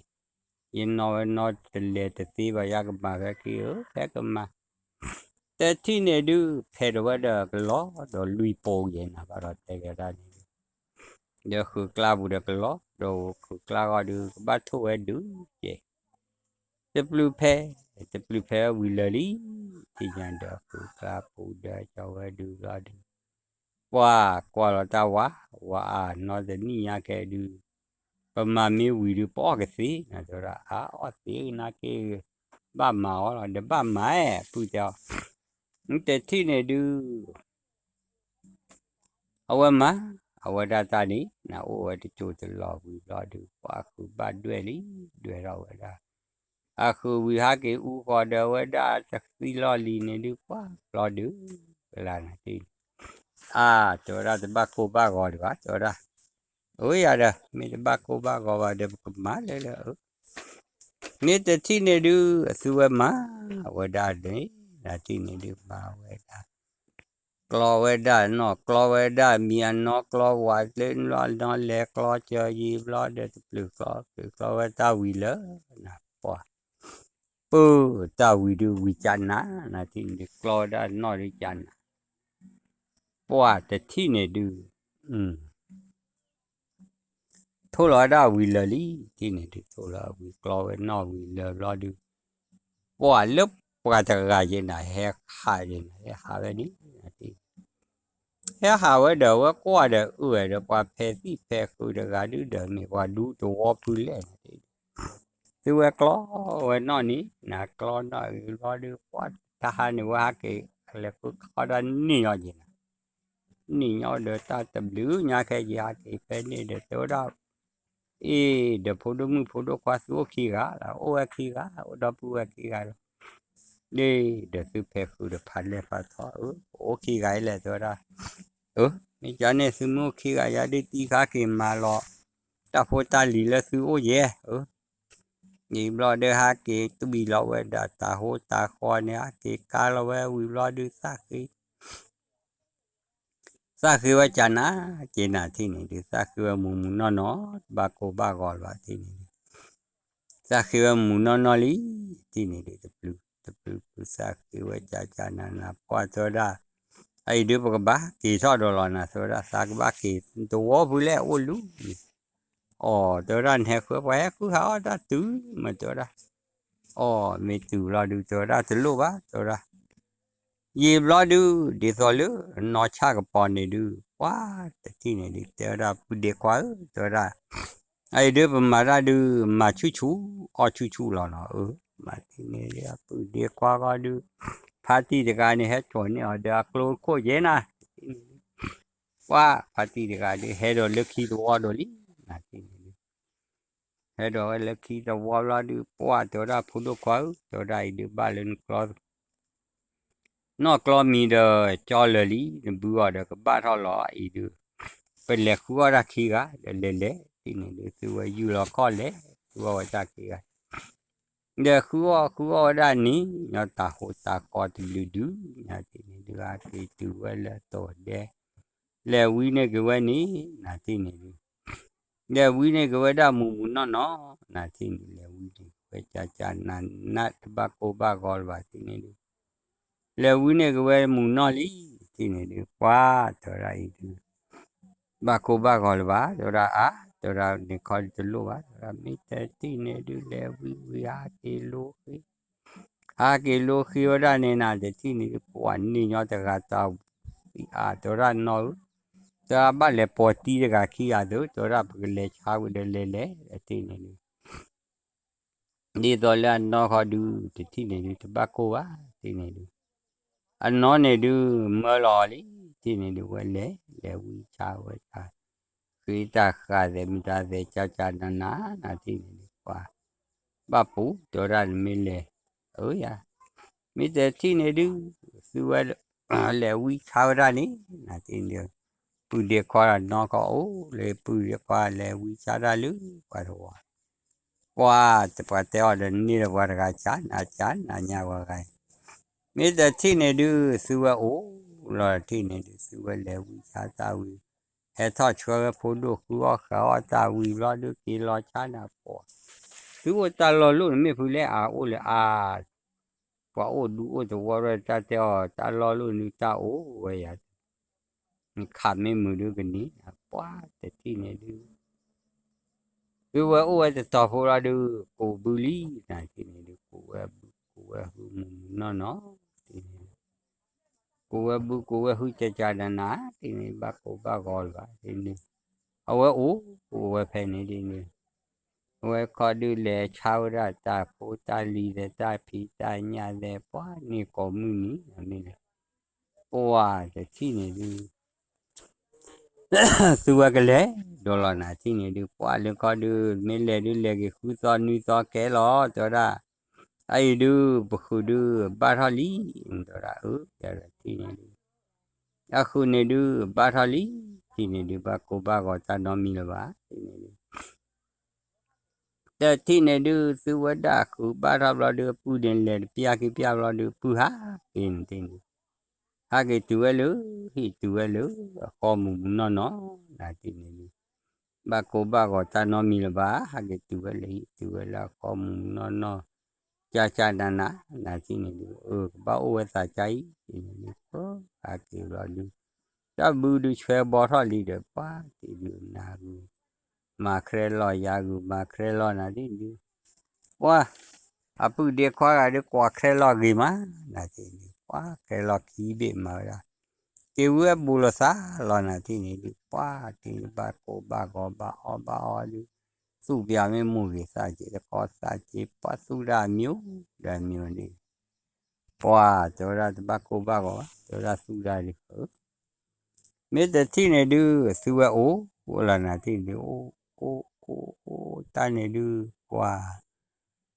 ယနီၢ်ဝဲနီၢ်တလဲၤတသ့ဘၣ် ယကမၤဖဲက့ၤဧၢ ဖဲကမၤ တထံၣ်န့ၣ်ဒုး ဖဲးဒီးဝဲဒီးကလီဒီးလွံၢ်ပိာ်ယဲၢ်နၤ ဘၣ်ဒီးတဲကဒါန့ၣ်ဒုး ဒီးဃုာ်ကျါပူၤဒီးကလီ ဒီးဃုာ်ကျါဂီၢ်ဒုး ကဘၣ်ထိၣ်ဝဲဒုးကဲ တပျုာ်ဖဲ တပျုာ်ဖဲဝံၤလၢာ်လံ ထံၣ်ညါဒီးဃုာ်ကျါပူၤဒီးကၠီဝဲဒုးလီၤဒုး ပှၤကွၢ်လီၤတၢ်ဝါ ဝါအါနီတနံၣ်ညါကဲဒုး ပမၤမ့ၢ်ဝံၤဒုး ပအီၣ်ကသ့ နၤတဲဝဲဒၣ် အါအီၣ်သ့နာ်က့ ဘၣ်မၤအီၤလီၤ ဒီးဘၣ်မၤ ပုၢ်တဲအီၤ တထံၣ်န့ၣ်ဒုး အဝဲမၤ အဝဲဒၣ်တၢ်န့ၣ် နအိၣ်ဝဲတစိၢ်တလီၢ်ဝံၤဘျီဒုး ပှၤဃုာ်ဘၣ်ဒွဲၣ်လံ ဒွဲၣ်ထီၣ်ဝဲဒၣ် အဃုာ်ဝံၤဟးက့ၤအူဃီၤဒီးဝဲဒၣ်တသံၣ်လီၢ်လံၤန့ၣ်ဒုး ပှၤဘျီဒုး ကလါနၤတ့ၢ် အါ တဲဝဲဒၣ်တဘၣ်ကိၢ်ဘၣ်ဂီၤဒံးဘၣ် တဲဝဲဒၣ် အိယၤဒီး မ့ၢ်တဘၣ်ကိၢ်ဘၣ်ဂီၤဘၣ်ဒီး ပကမၤလၢလၢ မ့ၢ်တထံၣ်န့ၣ်ဒုး အသုဝဲမၤ အဝဲဒၣ်န့ၣ် နၤတ့ၢ်န့ၣ်ဒုး မၤဝဲဒၣ် ကျီဝဲဒၣ်နီၢ် ကျီဝဲဒၣ်မံၤ အနီၢ်ကျီဝၤ လၢနီၢ်လဲၤကျီကၢယံာ်ဘျီဒီး တပျုာ်ကျီ ပျုာ်ကျီဝဲတၢ်ဝံၤလၢ နပှၤ ပၢ် တၢ်ဝံၤဒုးဝံၤကနၤ နၤတ့ၢ်န့ၣ်ဒုး ကျီဝဲဒၣ်နီၢ်ဒုးကနၤ ပှၤတထံၣ်န့ၣ်ဒုး အ ထိၣ်လီၤဝဲဒၣ်ဝံၤလၢာ်လံ ထံၣ်န့ၣ်ဒုး ထိၣ်လီၤဝံၤကျီဝဲနီၣ်ဝံၤလၢာ်ဘျီဒုး ပှၤလၢပှၤတဂၤယဲနၤ ဟဲဟးယဲနၤ ဟဲဟးဝဲန့ၣ် ဟဲဟးဝဲဒီး ဝဲကွၢ်ဒီးအုၣ်ဝဲဒီး ပှၤဖဲသံၣ်ဖဲဃုတဂၤဒုးဒီး မ့ၢ်ပှၤဒူသဝီဖုလဲၣ်န့ၣ် သုဝဲကျီဝဲနီၣ်န့ၣ် နၤကျီနီၣ်အံၤဘျီဒုး ပှၤတဟါန့ၣ်ဝဲဟးက့ၤ လဲၤဃုခီဒၣ်န့ၢ်ညီယဲနၤ န့ၣ်ညီဒီးတၢ်တဘျုးညါခဲယဟးက့ၤဖဲန့ၣ်ဒီး တဲဝဲဒၣ် အ့ၣ် ဒီးဖိဒိၣ်မုၣ်ဖိဒိၣ်ခွါသုအိၣ်ခံဂၤလီၤ အိၣ်ဝဲခံဂၤ အိၣ်ဒီပုၢ်ဝဲၢ်ခံဂၤလီၤ ဒီးသုဖဲဃုဒီးဖးလဲၢ်ဖးထီ အိၣ်ခံဂၤအံၤလဲၣ် တဲဝဲဒၣ် မ့ၢ်ကန့ၣ် သုမ့ၢ်အိၣ်ခံဂၤယါဒုးတံၢ်ဃါက့ၤမၤလီၤ တၢ်ဖိတၢ်လံၤလၢသုအိၣ်ယဲ အံၤဘျီဒီးဟးက့ၤတဝံၤလီၤဝဲဒၣ်တၢ်ဟိတၢ်ဃီန့ၣ် ဟးက့ၤကါလီၤဝဲဝံၤဘျီဒုးသၣ်ဃ့ သၣ်ဃ့ဝဲကနၤ က့နၤထံၣ်န့ၣ်ဒုး သၣ်ဃ့ဝဲမူးမူးနီၢ်နီၢ် တဘၣ်ကိၢ်ဘၣ်ဂီၤလၢၤဘၣ်ထံၣ်န့ၣ်ဒုး သၣ်ဃ့ဝဲမူးနီၢ်နီၢ်လံ ထံၣ်န့ၣ်ဒုး တပျုၤတပျုၤပျုၤသၣ်ဃ့ဝဲကကနၤနၤ ပှၢ်တဲဝဲဒၣ် အအံၤဒုးပကဘၣ်က့ၤထီၣ်ဒီးလီၤနၤ တဲဝဲဒၣ် သးကဘၣ်က့ၤ သဝီဖုလဲၣ်အိၣ်လူၤ အီၤ တဲဝဲဒၣ် နဟဲဃုပှၤဟဲဃုဟးအီၣ်တၢ်တုၤ မ့ၢ်တဲဝဲဒၣ် အီၤ မ့ၢ်တုၤဘျီဒုး တဲဝဲဒၣ် တလိၣ်ဘၣ် တဲဝဲဒၣ် ယံာ်ဘျီဒုး ဒ်သိးလၢနီၢ်ဆၣ်ကပီၤန့ၣ်ဒုး ပှၢ်တထံၣ်န့ၣ်ဒုး တဲဝဲဒၣ် ပုၢ်ဒ့ခွါဧၢ တဲဝဲဒၣ် အအံၤဒုးပမၤတၢ်ဒုး မၤဆူၣ်ဆူၣ် အီၣ်ဆူၣ်ဆူၣ်လီၤနီၤ အၢ မၤထံၣ်န့ၣ်ဒုး အပုၢ်ဒ့ခွါဃီဒုး ဖါတံၢ်တဂၤန့ၣ် ဟဲကၠီၤန့ၢ်အီၤဒီးအကျိခိၣ်ယဲနၤ ပှၢ်ဖါတံၢ်တဂၤဒုး ဟဲဒီးလၢခံသဝီဒီးလံ နၤထံၣ်န့ၣ်ဒုး ဟဲဒီးဝဲလၢခံသဝီဘျီဒုး ပှၢ်တဲဝဲဒၣ် ဖိဒိၣ်ခွါဧၢ တဲဝဲဒၣ်အံၤဒုး ဘၣ်လၢနကျီ နီၢ်ကျီမံၤဒီးကၠီလၢာ်လံ နဘုအီၤဒီးကဘၣ်ထီၣ်လီၤ အံၤဒုး ပလဲၤဃုအီၣ်တၢ်ခံဂၤ ဒီးလဲၤလဲၤ ထံၣ်န့ၣ်ဒုး သုဝဲယူၢ်လီၤခီၣ်လဲၤ ဃုအီၣ်ဝဲတၢ်ခံဂၤ ဒီးဃုအီၣ်ဃုအီၣ်ဝဲဒၣ်န့ၣ် ညီတၢ်ဟိတၢ်ဃီတဘျုးဒုး နၤထံၣ်န့ၣ်ဒုး ဟးက့ၤတုၤဝဲလၢတိၤဒဲ လဲၤဝံန့ၢ်က့ၤဝဲန့ၣ် နၤထံၣ်န့ၣ်ဒုး လဲၤဝံန့ၢ်က့ၤဝဲဒၣ်မူးမူးနီၢ်နီၢ် နၤထံၣ်န့ၣ် လဲၤဝံန့ၢ်က့ၤဝဲကကနၤနး တဘၣ်ကိၢ်ဘၣ်ဂီၤလၢၤဘၣ်ထံၣ်န့ၣ်ဒုး လဲၤဝံန့ၢ်က့ၤဝဲမူးနီၢ်လံ ထံၣ်န့ၣ်ဒုး ပှၢ်တဲဝဲဒၣ်အံၤဒုး ဘၣ်ကိၢ်ဘၣ်ဂီၤလၢၤဘၣ် တဲဝဲဒၣ်အါ တဲဝဲဒၣ်န့ၣ်ခီဒုးတလိၣ်ဘၣ် တဲဝဲဒၣ် မ့ၢ်တထံၣ်န့ၣ်ဒုး လဲၤဝံဝံဟးက့ၤလိဃ့ ဟးက့ၤလိဃ့ဝဲဒၣ်န့ၣ် နၤတထံၣ်န့ၣ်ဒုး ပှၢ်န့ၢ်ညီတဂၤတၢ်သံအါ တဲဝဲဒၣ်နီၢ်ဧၢ တဲဝဲဒၣ်ဘၣ်လဲၤပိာ်တံၢ်တဂၤခံဂၤသု တဲဝဲဒၣ်ပကလဲၤဆါဝံၤဒီးလဲၤလဲၤ ထံၣ်န့ၣ်ဒုး ဒ်သိးလၢအနီၢ်ဃီဒုး တထံၣ်န့ၣ်ဒုး တဘၣ်ကိၢ်ဘၣ် ထံၣ်န့ၣ်ဒုး အနီၢ်န့ၣ်ဒုး မၢလီၤလံ ထံၣ်န့ၣ်ဒုး ဝဲလဲၤ လဲၤဝံဆါဝဲတၢ် ဃ့တၢ်ဃာ်သဲးမုၢ်တၢ်သဲးကကနၤနၤ နၤထံၣ်န့ၣ်ဒုး ပှၢ် ဘၣ်ပူၤ တဲဝဲဒၣ်နမ့ၢ်လဲၤ အၢယၤ မ့ၢ်တထံၣ်န့ၣ်ဒုး သုဝဲ လဲၤဝံဆါဝဲဒၣ်န့ၣ် နၤထံၣ်န့ၣ်ဒုး ပုၢ်ဒ့ခွါဒီးနီၢ်ကီၢ်အိၣ်လၢပုၢ်ဒ့ခွါလဲၤဝံဆါတၢ်လၢပှၤတဝီ ပှၢ်တပှၤတဲအီၤဒီးန့ၢ်ဒီးပှၤတဂၤ ကနၤကနၤညါပှၤဂၤ မ့ၢ်တထံၣ်န့ၣ်ဒုး သုဝဲအိၣ်လီၤထံၣ်န့ၣ်ဒုး သုဝဲလဲၤဝံဆါတၢ်ဝံၤ ဟဲထီၣ်ဆှၢဝဲဖိဒိၣ်ဃုအီၣ်ဃာ်အီၣ်တၢ်ဝံၤဘျီဒုးက့ၤလီၤဆါနၤပှၢ် သုအိၣ်တၢ်လီၢ်လိၣ်န့ၣ်မ့ၢ်ဖုလဲၣ်အါအိၣ်လၢအါ ပှၤအိၣ်ဒူအိၣ်သဝီရဲၣ်တၢ်တဲအီၤ တၢ်လီၢ်လိၣ်နုၤတၢ်အိၣ်ဝဲယၤ နခးမ့ၢ်မုာ်ဒုးကန့ၢ် ပှၢ်တထံၣ်န့ၣ်ဒုး သုဝဲအိၣ်ဝဲတတီၤဖိလီၤဒုး ကိးဘုလံ နၤထံၣ်န့ၣ်ဒုး ကိးဝဲဘု ကိးဝဲဟုမုာ်မုာ်နီၢ်နီၢ် ထံၣ်န့ၣ် ကိးဝဲဘု ကိးဝဲဟုကကနၤနၤ ထံၣ်န့ၣ် ဘၣ်ကိၢ်ဘၣ်ဂီၤလၢၤဘၣ် ထံၣ်န့ၣ် အဝဲအိၣ် အိၣ်ဝဲဖဲန့ၣ်ဒ်န့ၣ် အဝဲခီဒုးလဲၤဆါဝဲဒၣ်တၢ်ဖိတၢ်လံၤသဲး တၢ်ဖံးတၢ်ညၣ်သဲး ပှၢ်န့ၢ်ကိးမုၢ်နံၤ မ့ၢ်န့ၣ် ပှၢ်တထံၣ်န့ၣ်ဒုး သုဝဲကလဲၤဒိးလီၤနၤထံၣ်န့ၣ်ဒုး ပှၢ်လၢခီဒုး မ့ၢ်လဲၤဒုးလဲၤက့ၤဃုသီနွံသီကဲလီၤ တဲဝဲဒၣ် အအံၤဒုး ပဃုာ်ဒုးဘၣ်ထီၣ်လံ တဲဝဲဒၣ် အၢ ယၤဒီးထံၣ်န့ၣ်ဒုး အဃုာ်န့ၣ်ဒုးဘၣ်ထီၣ်လံ ထံၣ်န့ၣ်ဒုး ဘၣ်ကိၢ်ဘၣ်ဂီၤတၢ်နီတမံၤလၢၤဘၣ် ထံၣ်န့ၣ်ဒုး တထံၣ်န့ၣ်ဒုး သုဝဲဒၣ်ဃုာ်ဘၣ်ထီၣ်ဘျီဒုး အပုၢ်န့ၣ်လဲၤတပျၢ်ခံပျၢ်ဘျီဒုး ပုၢ်ဟးက့ၤန့ၣ်ထံၣ်န့ၣ် ဟးက့ၤတုၤဝဲလၢ ဟံၣ်တုၤဝဲလၢ အဃီမုာ်မုာ်နီၢ်နီၢ် နၤထံၣ်န့ၣ်ဒုး ဘၣ်ကိၢ်ဘၣ်ဂီၤတၢ်နီတမံၤလၢၤဘၣ် ဟးက့ၤတုၤဝဲလၢဟံၣ်တုၤဝဲလၢအဃီမုာ်မုာ်နီၢ်နီၢ် ကကနၤနၤ နၤထံၣ်န့ၣ်ဒုး အၢ ကဘၣ်အိၣ်ဝဲသးကါအံၤ ထံၣ်န့ၣ်ဒုး ပှၢ်ဟးက့ၤဘျီဒုး တၢ်ဘုဒုးဆွဲဘီထီၣ်လံဒီး ပှၢ်တံၤဒုးနၤဂုၤ မၤခြဲလီၤယၤဂုာ် မၤခြဲလီၤနၤဒ်န့ၣ်ဒုး, ပှၤ အပုၢ်ဒ့ခွါဂၤဒုး ကွၢ်ခြဲလီၤဂ့ၤမး နၤဒ်န့ၣ်ဒုး ပှၤ ခြဲလီၤခံဘ့ၣ်မၤဝဲဒၣ်, က့ၤဝံၤဝဲဘူးလိာ်သးလီၤ နၤဒ်န့ၣ်ဒုး ပှၤ တ့တဘၣ်ကိၢ်ဘၣ်ဂီၤ ဘၣ်အီၣ်ဘၣ်အီဒုး, သူၣ်ပၠးမ့ၢ်မိၢ်ဂ့ၤသးက့ၤ တကီသးက့ၤ ပှၤသူၣ်ဒၣ်မံၤဒီးမံၤန့ၣ် ပှၤ တဲဝဲဒၣ်တဘၣ်ကိၢ်ဘၣ်ဂီၤဘၣ် တဲဝဲဒၣ်သူၣ်ဒၣ်ဒုး မ့ၢ်တထံၣ်န့ၣ်ဒုး သုဝဲအိၣ်လီၤ နၤဒ်န့ၣ်ဒုး အိၣ် အိၣ် အိၣ် အိၣ်တၢ်န့ၣ်ဒုး ပှၤ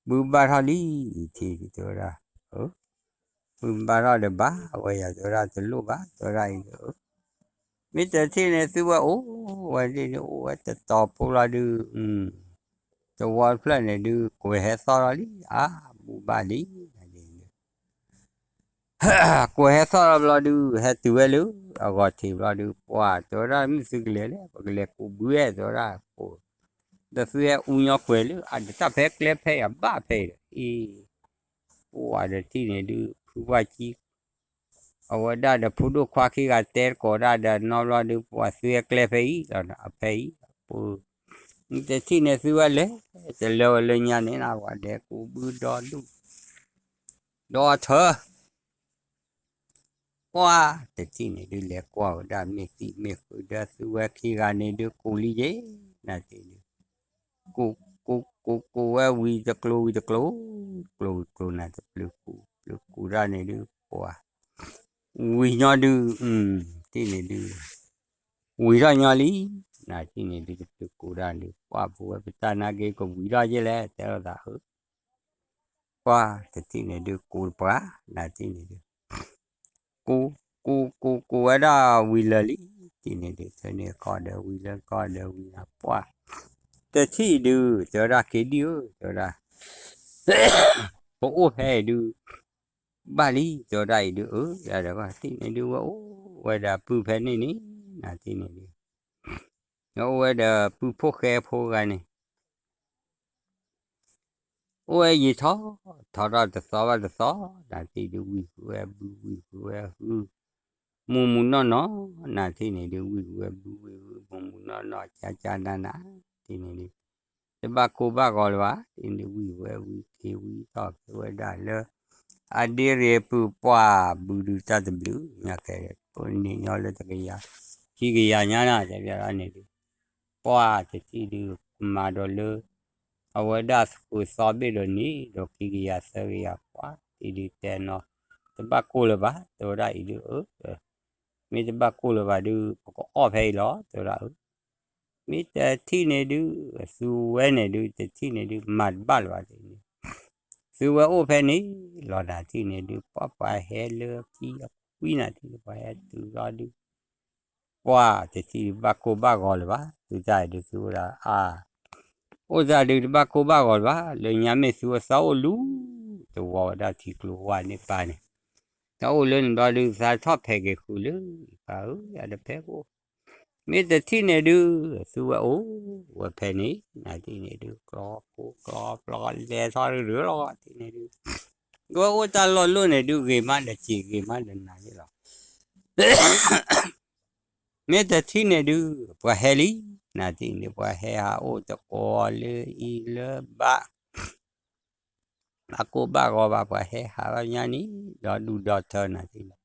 ဘုဘၣ်ထီၣ်လံ ထံၣ်ဒုး တဲဝဲဒၣ် ဘုဘၣ်ထီၣ်ဒီးဘၣ်ဝဲယၤ တဲဝဲဒၣ် တလိၣ်ဘၣ် တဲဝဲဒၣ်အံၤဒုး မ့ၢ်တထံၣ်န့ၣ် သုဝဲအိၣ်ဝဲဒ်န့ၣ် အိၣ်ဝဲတတီၤဖိလီၤဒုး တဝီတဖျၢၣ်န့ၣ်ဒုး ကွဲးဟဲသီၣ်ထီၣ်လံ အါ ဘုဘၣ်လံ ကွဲးဟဲသီၣ်ထီၣ်ဘျီဒုး ဟဲတုၤဝဲလၢအဂီၢ်ထံးဘျီဒုး ပှၤ တဲဝဲဒၣ် မ့ၢ်သုကလဲၤလဲၣ် ပကလဲၤကူးဘုဝဲ တဲဝဲဒၣ် ကိး ဒီးသုဟဲအူညီကွဲးလၢ အတၢ်ဖဲကျဲဖဲအံၤ အဘၣ်ဖဲအံၤဒီး အ့ ပှၤတထံၣ်န့ၣ်ဒုး ဖုပှၢ်ကံ အဝဲဒၣ်ဒီးဖိဒိၣ်ခွါခံဂၤတဲတကိးဒၣ်ဒီးနီတဘျီဒုး ပှၤသုဟဲကျဲဖဲအံၤလီၤ အဖဲအံၤ ပှၤ တထံၣ်န့ၣ်သုဝဲလဲၤ တလၢဝဲလၢညါန့ၣ် ပှၤဒဲကူးဘုဒီဒူၣ် ဒီထၢ ပှၤတထံၣ်န့ၣ်ဒုး လဲၤကွၢ်ဝဲဒၣ်မ့ၢ်သံၣ်မ့ၢ်ဃုာ်ဒီး သုဝဲခံဂၤန့ၣ်ဒုး ကူးလံယဲ နၤဒ်န့ၣ်ဒုး ကူး ကူး ကူး ကူးဝဲဝံၤတကျိၤဝံၤတကျိၤ ကျိၤဝံၤကျိၤနၤ တပျုၤကူး ပျုၤကူးဒၣ်န့ၣ်ဒုး ပှၤ ဝံၤညီဒုး တထံၣ်န့ၣ်ဒုး ဝံၤထီၣ်ညီလံ နၤတထံၣ်န့ၣ်ဒုး တပျုၤကူးဒၣ်န့ၣ် ပှၤ ပဝဲပတၢ်နာ်က့ၤကဝံၤထီၣ်ယဲလဲၣ် တဲလိာ်သးဧၢ ပှၤတထံၣ်န့ၣ်ဒုး ကူးတပှၤ နၤတထံၣ်န့ၣ်ဒုး ကူး ကူး ကူး ကူးဝဲဒၣ်ဝံၤလၢာ်လံ တထံၣ်န့ၣ်ဒုး ထဲန့ၣ်ကီၢ်ဒီးဝံၤလၢကီၢ်ဒီးဝံၤနၤ ပှၤ တထံၣ်ဒုး တဲဝဲဒၣ် က့ၤဒံၣ်ဧၢ တဲဝဲဒၣ် ပအိၣ်ဖဲအံၤဒုး ဘၣ်လံ တဲဝဲဒၣ်အံၤဒုး အၢ ယၤဒီးကီၢ်တထံၣ်န့ၣ်ဒုး ဝဲအိၣ်ဝဲဒီးပုၢ်ဖဲန့ၣ်န့ၣ် နၤတထံၣ်န့ၣ်ဒုး အိၣ်ဝဲဒီးပုၢ်ဖိၣ်ဃဲဖိဂၤန့ၣ် အိၣ်ဝဲယံာ်ထီၣ် ထီၣ်ထီၣ်တသီဘၣ်တသီ နၤတထံၣ်ဒုး ဝံၣ်ဃုာ်ဝဲဘု ဝံၣ်ဃုာ်ဝဲဟု မူးမူးနီၢ်နီၢ် နၤတထံၣ်န့ၣ်ဒုး ဝံၣ်ဃုာ်ဝဲဘု ဝံၣ်ဃုာ် မူးမူးနီၢ်နီၢ် ကၠါကၠါနးနး တထံၣ်န့ၣ်ဒုး တဘၣ်ကိၢ်ဘၣ်ဂီၤလၢၤဘၣ် တထံၣ်န့ၣ်ဒုး ဝံၣ်ဝဲဝံၣ်က့ၤဝံၣ်ထီၣ်က့ၤဝဲဒၣ်လၢ အဒ့ရ့ၣ်ပုၢ်ပှၢ်ဘုဒုးတၢ်တဘျုး ညါကဲ ပန့ၢ်ညီလၢတကယၤ ခံကယၤညါနၤ တဲဘၣ်န့ၣ်ဒုး ပှၤတထံၣ်ဒုး ကမၤဒီးလၢ အဝဲဒၣ်ဃုာ်သီဘ့ၣ်ဒီးန့ၣ် ဒီးခံကယၤသၢကယၤ ပှၤတထံၣ်ဒုးတဲနီၤ တဘၣ်ကိၢ်လၢၤဘၣ် တဲဝဲဒၣ်အံၤဒုး အၢ မ့ၢ်တဘၣ်ကိၢ်လၢၤဘၣ်ဒုး ပကအီၣ်ဖဲအံၤလီၤ တဲဝဲဒၣ် အၢ မ့ၢ်တထံၣ်န့ၣ်ဒုး သုဝဲန့ၣ်ဒုး တထံၣ်န့ၣ်ဒုး မၤတဘၣ်လၢၤဘၣ်န့ၣ် သုဝဲအိၣ်ဖဲန့ၣ်လီၤ နၤတထံၣ်န့ၣ်ဒုး ပှၤပှၤဟဲလၢခံအကွံနၤတထံၣ်န့ၣ် ပှၤဟဲတုၤလီၤဒုး ပှၤတထံၣ်ဒုး ဘၣ်ကိၢ်ဘၣ်ဂီၤလၢၤဘၣ် သုတၢ်အံၤဒုး သုဝဲဒၣ်အါ အိၣ်တၢ်ဒုးတဘၣ်ကိၢ်ဘၣ်ဂီၤလၢၤဘၣ် လၢညါမ့ၢ်သုဝဲသီအိၣ်လူၤ တဝီဝဲဒၣ်ထံကျိဝါန့ၣ်ပၢ်န့ၣ် တၢ်အိၣ်လၢန့ၣ်ဘျီဒုး သးထီၣ်ဖဲးက့ၤဃုာ်လၢ ပၢ်ဧၢ ယၤတဖဲးကိၢ် မ့ၢ်တထံၣ်န့ၣ်ဒုး သုဝဲအိၣ်ဝဲဖဲန့ၣ် နၤတထံၣ်န့ၣ်ဒုး ကျီဖိကျီပျီလဲၤထီၣ်ဒုးလီၤ တထံၣ်န့ၣ်ဒုး ဝဲအိၣ်တၢ်လီၢ်လိၣ်န့ၣ်ဒုး ဂ့ၤမးဒီးစံး ဂ့ၤမးဒီးနၤယ့ၣ်လီၤ မ့ၢ်တထံၣ်န့ၣ်ဒုး ပှၤဟဲလံ နၤတထံၣ်န့ၣ် ပှၤဟဲဟးအိၣ်တကိးလၢအံၤလၢဘၣ် ဘၣ်ကိၢ်ဘၣ်ဂီၤဘၣ် ပှၤဟဲဟးဘၣ်ညါန့ၣ် ဒီဒူၣ်ဒီထၢနၤတထံၣ်န့ၣ်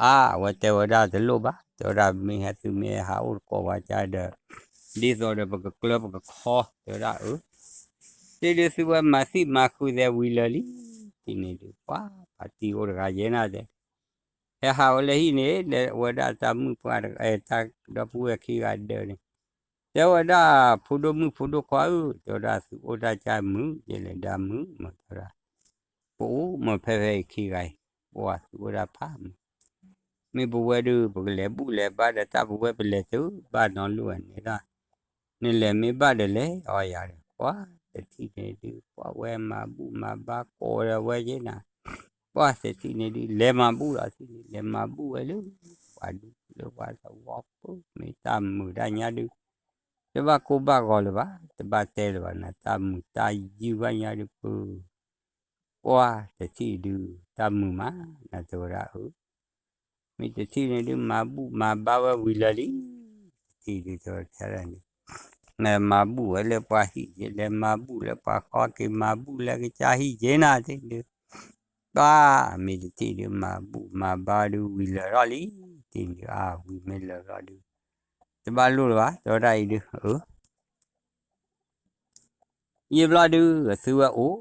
အါ အဝဲတဲဝဲဒၣ်တလိၣ်ဘၣ် တဲဝဲဒၣ်မ့ၢ်ဟဲသုမ့ၢ်ဟဲဟးအိၣ်တကိးပှၤကါဒီး ဒ်သိးဒီးပကကျၢပကခီ တဲဝဲဒၣ်အၢ တထံၣ်ဒုးသုဝဲမၤသံၣ်မၤဃုာ်သဲးဝံၤလၢာ်လံ တထံၣ်န့ၣ်ဒုး ပှၤပာ်တံၢ်အိၣ်တဂၤယဲနၤတဲ ဟဲဟးဝဲလၢဟံၣ်န့ၣ် လဲၤဝဲဒၣ်တၢ်မုၣ်ပှၢ်တဂၤ တၢ်ဒီပုၢ်ဝဲၢ်ခံဂၤဒၢးန့ၣ် တဲဝဲဒၣ် ဖိဒိၣ်မုၣ်ဖိဒိၣ်ခွါဧၢ တဲဝဲဒၣ် သုအိၣ်တၢ်ကါမုာ် ယဲလဲၤဒၣ်မုာ်မး တဲဝဲဒၣ် ပအိၣ်မးဖဲဖဲအံၤခံဂၤအံၤ ပှၤသုအိၣ်ဒၣ်ဖးမုာ် မ့ၢ်ပဝဲဒုး ပကလဲၤဘူၣ်လဲၤဘါဒီးတၢ် ပဝဲပလဲၤတုၤဘၣ်နီတဘျီန့ၣ်ဒၣ် နလဲၤမ့ၢ်ဘၣ်ဒီးလဲၤအီၤယၤဒီး ပှၤတထံၣ်န့ၣ်ဒုး ပှၤဝဲမၤဘူၣ်မၤဘါကိးဒီးဝဲယဲနၤ ပှၤတထံၣ်န့ၣ်ဒုး လဲၤမၤဘူၣ်လီၤ တထံၣ်န့ၣ် လဲၤမၤဘူၣ်ဝဲလၢ ပှၤဒုးလၢပှၤသဝီပူၤ မ့ၢ်တၢ်မုာ်ဒၣ်ညါဒုး တဘၣ်ကိၢ်ဘၣ်ဂီၤလၢၤဘၣ် တဘၣ်တဲလၢၤဘၣ်နၤ တၢ်မုာ်တၢ်ယုၢ်ဘၣ်ညါဒုးပူၤ ပှၤတထံၣ်ဒုး တၢ်မုာ်မး နၤတဲဝဲဒၣ်အၢ မ့ၢ်တထံၣ်န့ၣ်ဒုး မၤဘူၣ်မၤဘါဝဲဝံၤလၢာ်လံ တထံၣ်ဒုးတဲဝဲဒၣ်န့ၣ် မၤဘူၣ်ဝဲလၢပှၤဟံၣ်က့ၤ လဲၤမၤဘူၣ်လၢပှၤဃီက့ၤ မၤဘူၣ်လၢကစၢ်ဟံၣ်က့ၤနၤ ထံၣ်ဒုး, ဘၣ်မ့ၢ်တထံၣ်ဒုး မၤဘူၣ်မၤဘါဒုးဝံၤလၢာ်ထီၣ်လံ, ထံၣ်ဒုး အါ ဝံၤမ့ၢ်လၢာ်လီၤဒုး တဘၣ်လိၣ်လၢၤဘၣ် တဲဝဲဒၣ်အံၤဒုး အၢ ယံာ်ဘျီဒုး အသုဝဲအိၣ်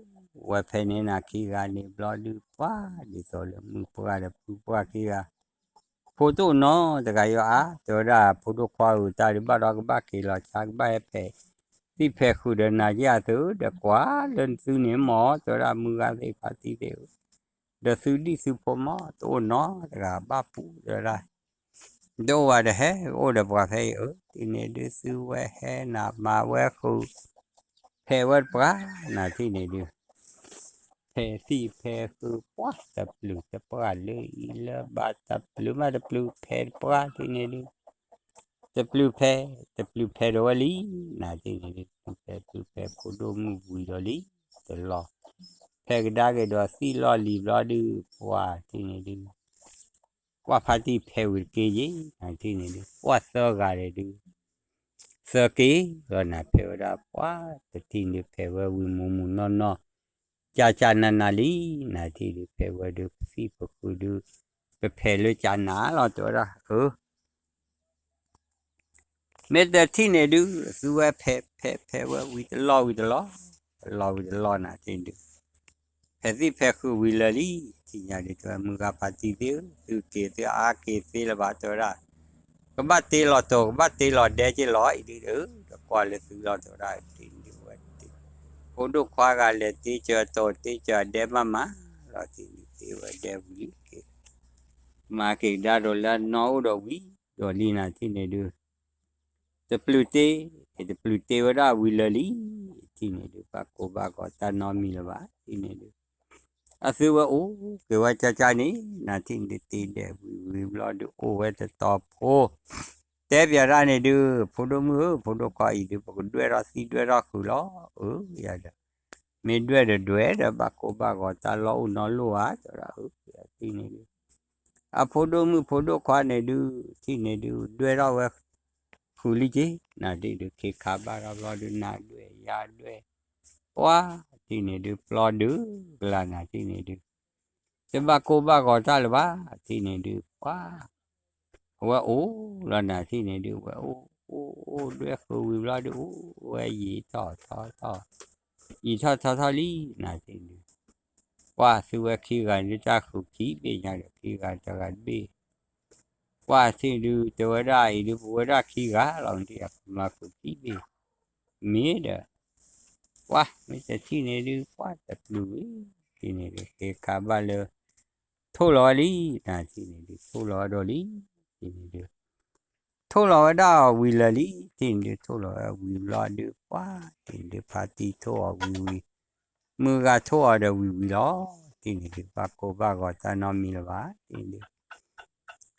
ဝဲဖဲန့ၣ် နၤခံဂၤန့ၣ်ဘျီဒုး ပှၤဒ်သိးလၢမုၢ်ပှၢ်ဒီးဖုပှၢ်ခံဂၤ, ဖိတအိၣ်နီတဂၤယီၤအါ, တဲဝဲဒၣ် ဖိဒိၣ်ခွါဧၢ တၢ်ဒုးဘၣ်ဒီး ကဘၣ်က့ၤလီၤဆါ ကဘၣ်ဟဲဖဲးသံၣ်ဖဲးဃုာ်ဒီးနၤက့ၢ်အသု, ဒီးကွၢ်လၢနသုန့ၣ်မၢ် တဲဝဲဒၣ် မုၢ်ဂၤသ့ၣ်ဖါတံၢ်သ့ၣ်ဧၢ, ဒီးသုဒံၣ်သုဖိမၢ် တအိၣ်နီတဂၤ ဘၣ်ပူၤ တဲဝဲဒၣ် တအိၣ်ဘၣ်ဒီး ဟဲအိၣ်ဒီးပှၤဖဲအံၤဧၢ, ထံၣ်န့ၣ်ဒုး သုဝဲဟဲနၤမၤဝဲဃုာ် ဖဲးဝဲတပှၢ် နၤထံၣ်န့ၣ်ဒုး ဖဲးသံၣ်ဖဲးဃုာ် ပှၤတပျုာ်တပှၢ်လၢအံၤလၢဘၣ် တပျုာ်မးတပျုာ် ဖဲးတပှၢ် ထံၣ်န့ၣ်ဒုး တပျုာ်ဖဲး တပျုာ်ဖဲးဒီးဝဲလံ, နၤထံၣ်န့ၣ်ဒုး တပျုာ်ဖဲး တပျုာ်ဖဲး ဖိဒိၣ်မုၣ်ဝံၤဒီးလံ, တလီၤ ဖဲးကဒါက့ၤဒီးသံၣ်လီၢ်လံၤဘျီဒုး ပှၤထံၣ်န့ၣ်ဒုး ပှၤဖါတံၢ်ဖဲးဝံၤတက့ၢ်ယ့ၣ် နၤထံၣ်န့ၣ်ဒုး ပှၤသၢဂၤန့ၣ်ဒုး သၢက့ၢ်လီၤ နၤဖဲးဝဲဒၣ် ပှၤတထံၣ်န့ၣ်ဒုး ဖဲးဝဲဝံၤမူးမူးနီၢ်နီၢ် ကၢ်ကၢ်နးနးလံ, နၤထံၣ်ဒုး ဖဲးဝဲဒုး ပသံၣ်ပဃုာ်ဒုး ပဖဲးလၢကၢ်နးလီၤ တဲဝဲဒၣ် အၢ မ့ၢ်တထံၣ်န့ၣ်ဒုး သုဝဲဖဲးဖဲးဖဲးဝဲဝံၤတလီၢ်ဝံၤတလီၢ်, တလီၢ်ဝံၤတလီၢ် နၤထံၣ်ဒုး ဖဲးသံၣ်ဖဲးဃုာ်ဝံၤလၢာ်လံ, ထံၣ်ညါဒုး တဲဝဲ မုၢ်ဂၤဖါတံၢ်သ့ၣ်ဧၢ, သုက့ၤသုအါက့ၤသ့လၢၤဘၣ် တဲဝဲဒၣ်, ကဘၣ်တ့လီၤတိၤ ကဘၣ်တ့လီၤဒဲက့ၤလီၤ အံၤဒုး ဒီးကွၢ်လၢသုလီၤ တဲဝဲဒၣ် ထံၣ်န့ၣ်ဒုး ဝဲ ဖိဒိၣ်ခွါဂၤလဲၤတ့စၢၤတိၤ တ့စၢၤအဒဲမးမးလီၤ ထံၣ်န့ၣ်ဒုး တ့ဝဲဒဲဝံၤလံက့ၤ မၤက့ၤကဒါဒီးလၢအနီၢ်အိၣ်ဒီးဝံၤဒီးလံ နၤထံၣ်န့ၣ်ဒုး တပျုာ်တ့ တပျုာ်တ့ဝဲဒၣ်ဝံၤလၢာ်လံ, ထံၣ်န့ၣ်ဒုး ဘၣ်ကိၢ်ဘၣ်ဂီၤတၢ်နီတမံၤလၢၤဘၣ် ထံၣ်န့ၣ်ဒုး အသုဝဲအိၣ်က့ၤဝဲကၠါကၠါန့ၣ် နၤထံၣ်န့ၣ်ဒုး တ့ဒဲးဝံၤဝံၤဘျီဒုး အိၣ်ဝဲတတီၤဖိ တဲပျးတၢ်န့ၣ်ဒုး ဖိဒိၣ်မုၣ်ဧၢ ဖိဒိၣ်ခွါအံၤဒုး ပကဒွဲၣ်ထီၣ်သံဒွဲၣ်ထီၣ်ဃုာ်လီၤ အၢ ယၤဒီး မ့ၢ်ဒွဲၣ်ဒီးဒွဲၣ်ဒီး ဘၣ်ကိၢ်ဘၣ်ဂီၤတၢ်လီၢ်အိၣ်နီတလီၢ်ဧါ တဲဝဲဒၣ် အၢ ယၤထံၣ်န့ၣ်ဒုး အဖိဒိၣ်မုၣ်ဖိဒိၣ်ခွါန့ၣ်ဒုး ထံၣ်န့ၣ်ဒုး ဒွဲၣ်ထီၣ်ဝဲ ဃုာ်လံက့ၤ နၤထံၣ်ဒုး ခ့ခါဘၣ်ထီၣ်ဘျီဒုး နၤဒွဲၣ်ယၤဒွဲၣ် ပှၤထံၣ်န့ၣ်ဒုး ပျီဒုးကလၤ နၤထံၣ်န့ၣ်ဒုး တဘၣ်ကိၢ်ဘၣ်ဂီၤတၢ်လၢၤဘၣ် ထံၣ်န့ၣ်ဒုး ပှၤ အဝဲအိၣ်လီၤ နၤထံၣ်န့ၣ်ဒုး ဝဲအိၣ်အိၣ်အိၣ်ဒွဲၣ်ဃုာ်ဝံၤဘျီဒုး အိၣ်ဝဲယံာ်ထီၣ်ထီထီၣ် ယံာ်ထီၣ်ထီထီၣ်လံ နၤထံၣ်ဒုး ပှၤသုဝဲခံဂၤန့ၣ်ဒုး တၢ်ဃုာ်ခံဘ့ၣ်ညါဒီး ခံဂၤတဂၤတဘ့ၣ် ပှၤထံၣ်ဒုး တဲဝဲဒၣ်အံၤဒုး ပဝဲဒၣ်ခံဂၤလီၤ မ့ၢ်အကမၤဃုာ်ခံဘ့ၣ် မ့ၢ်ဒီး ပှၤမ့ၢ်တထံၣ်န့ၣ်ဒုး ပှၤတပျုာ်ဝံၤ ထံၣ်န့ၣ်ဒုး က့ၤခးဘၣ်လၢ ထိၣ်လီၤဝဲလံ နၤထံၣ်န့ၣ်ဒုး ထိၣ်လီၤဝဲဒီးလံ ထံၣ်န့ၣ်ဒုး ထိၣ်လီၤဝဲဒၣ်အီၤဝံၤလၢာ်လံ ထံၣ်န့ၣ်ဒုး ထိၣ်လီၤဝဲဝံၤဘျီဒုး ပှၤထံၣ်န့ၣ်ဒုး ဖါတံၢ်ထိၣ်အီၤဝံၤဝံၤ မုၢ်ဂၤထိၣ်အီၤဒီးဝံၤဝံၤလီၤ ထံၣ်န့ၣ်ဒုး ဘၣ်ကိၢ်ဘၣ်ဂီၤတၢ်နီတမံၤလၢၤဘၣ် ထံၣ်န့ၣ်ဒုး သုဝဲအိၣ်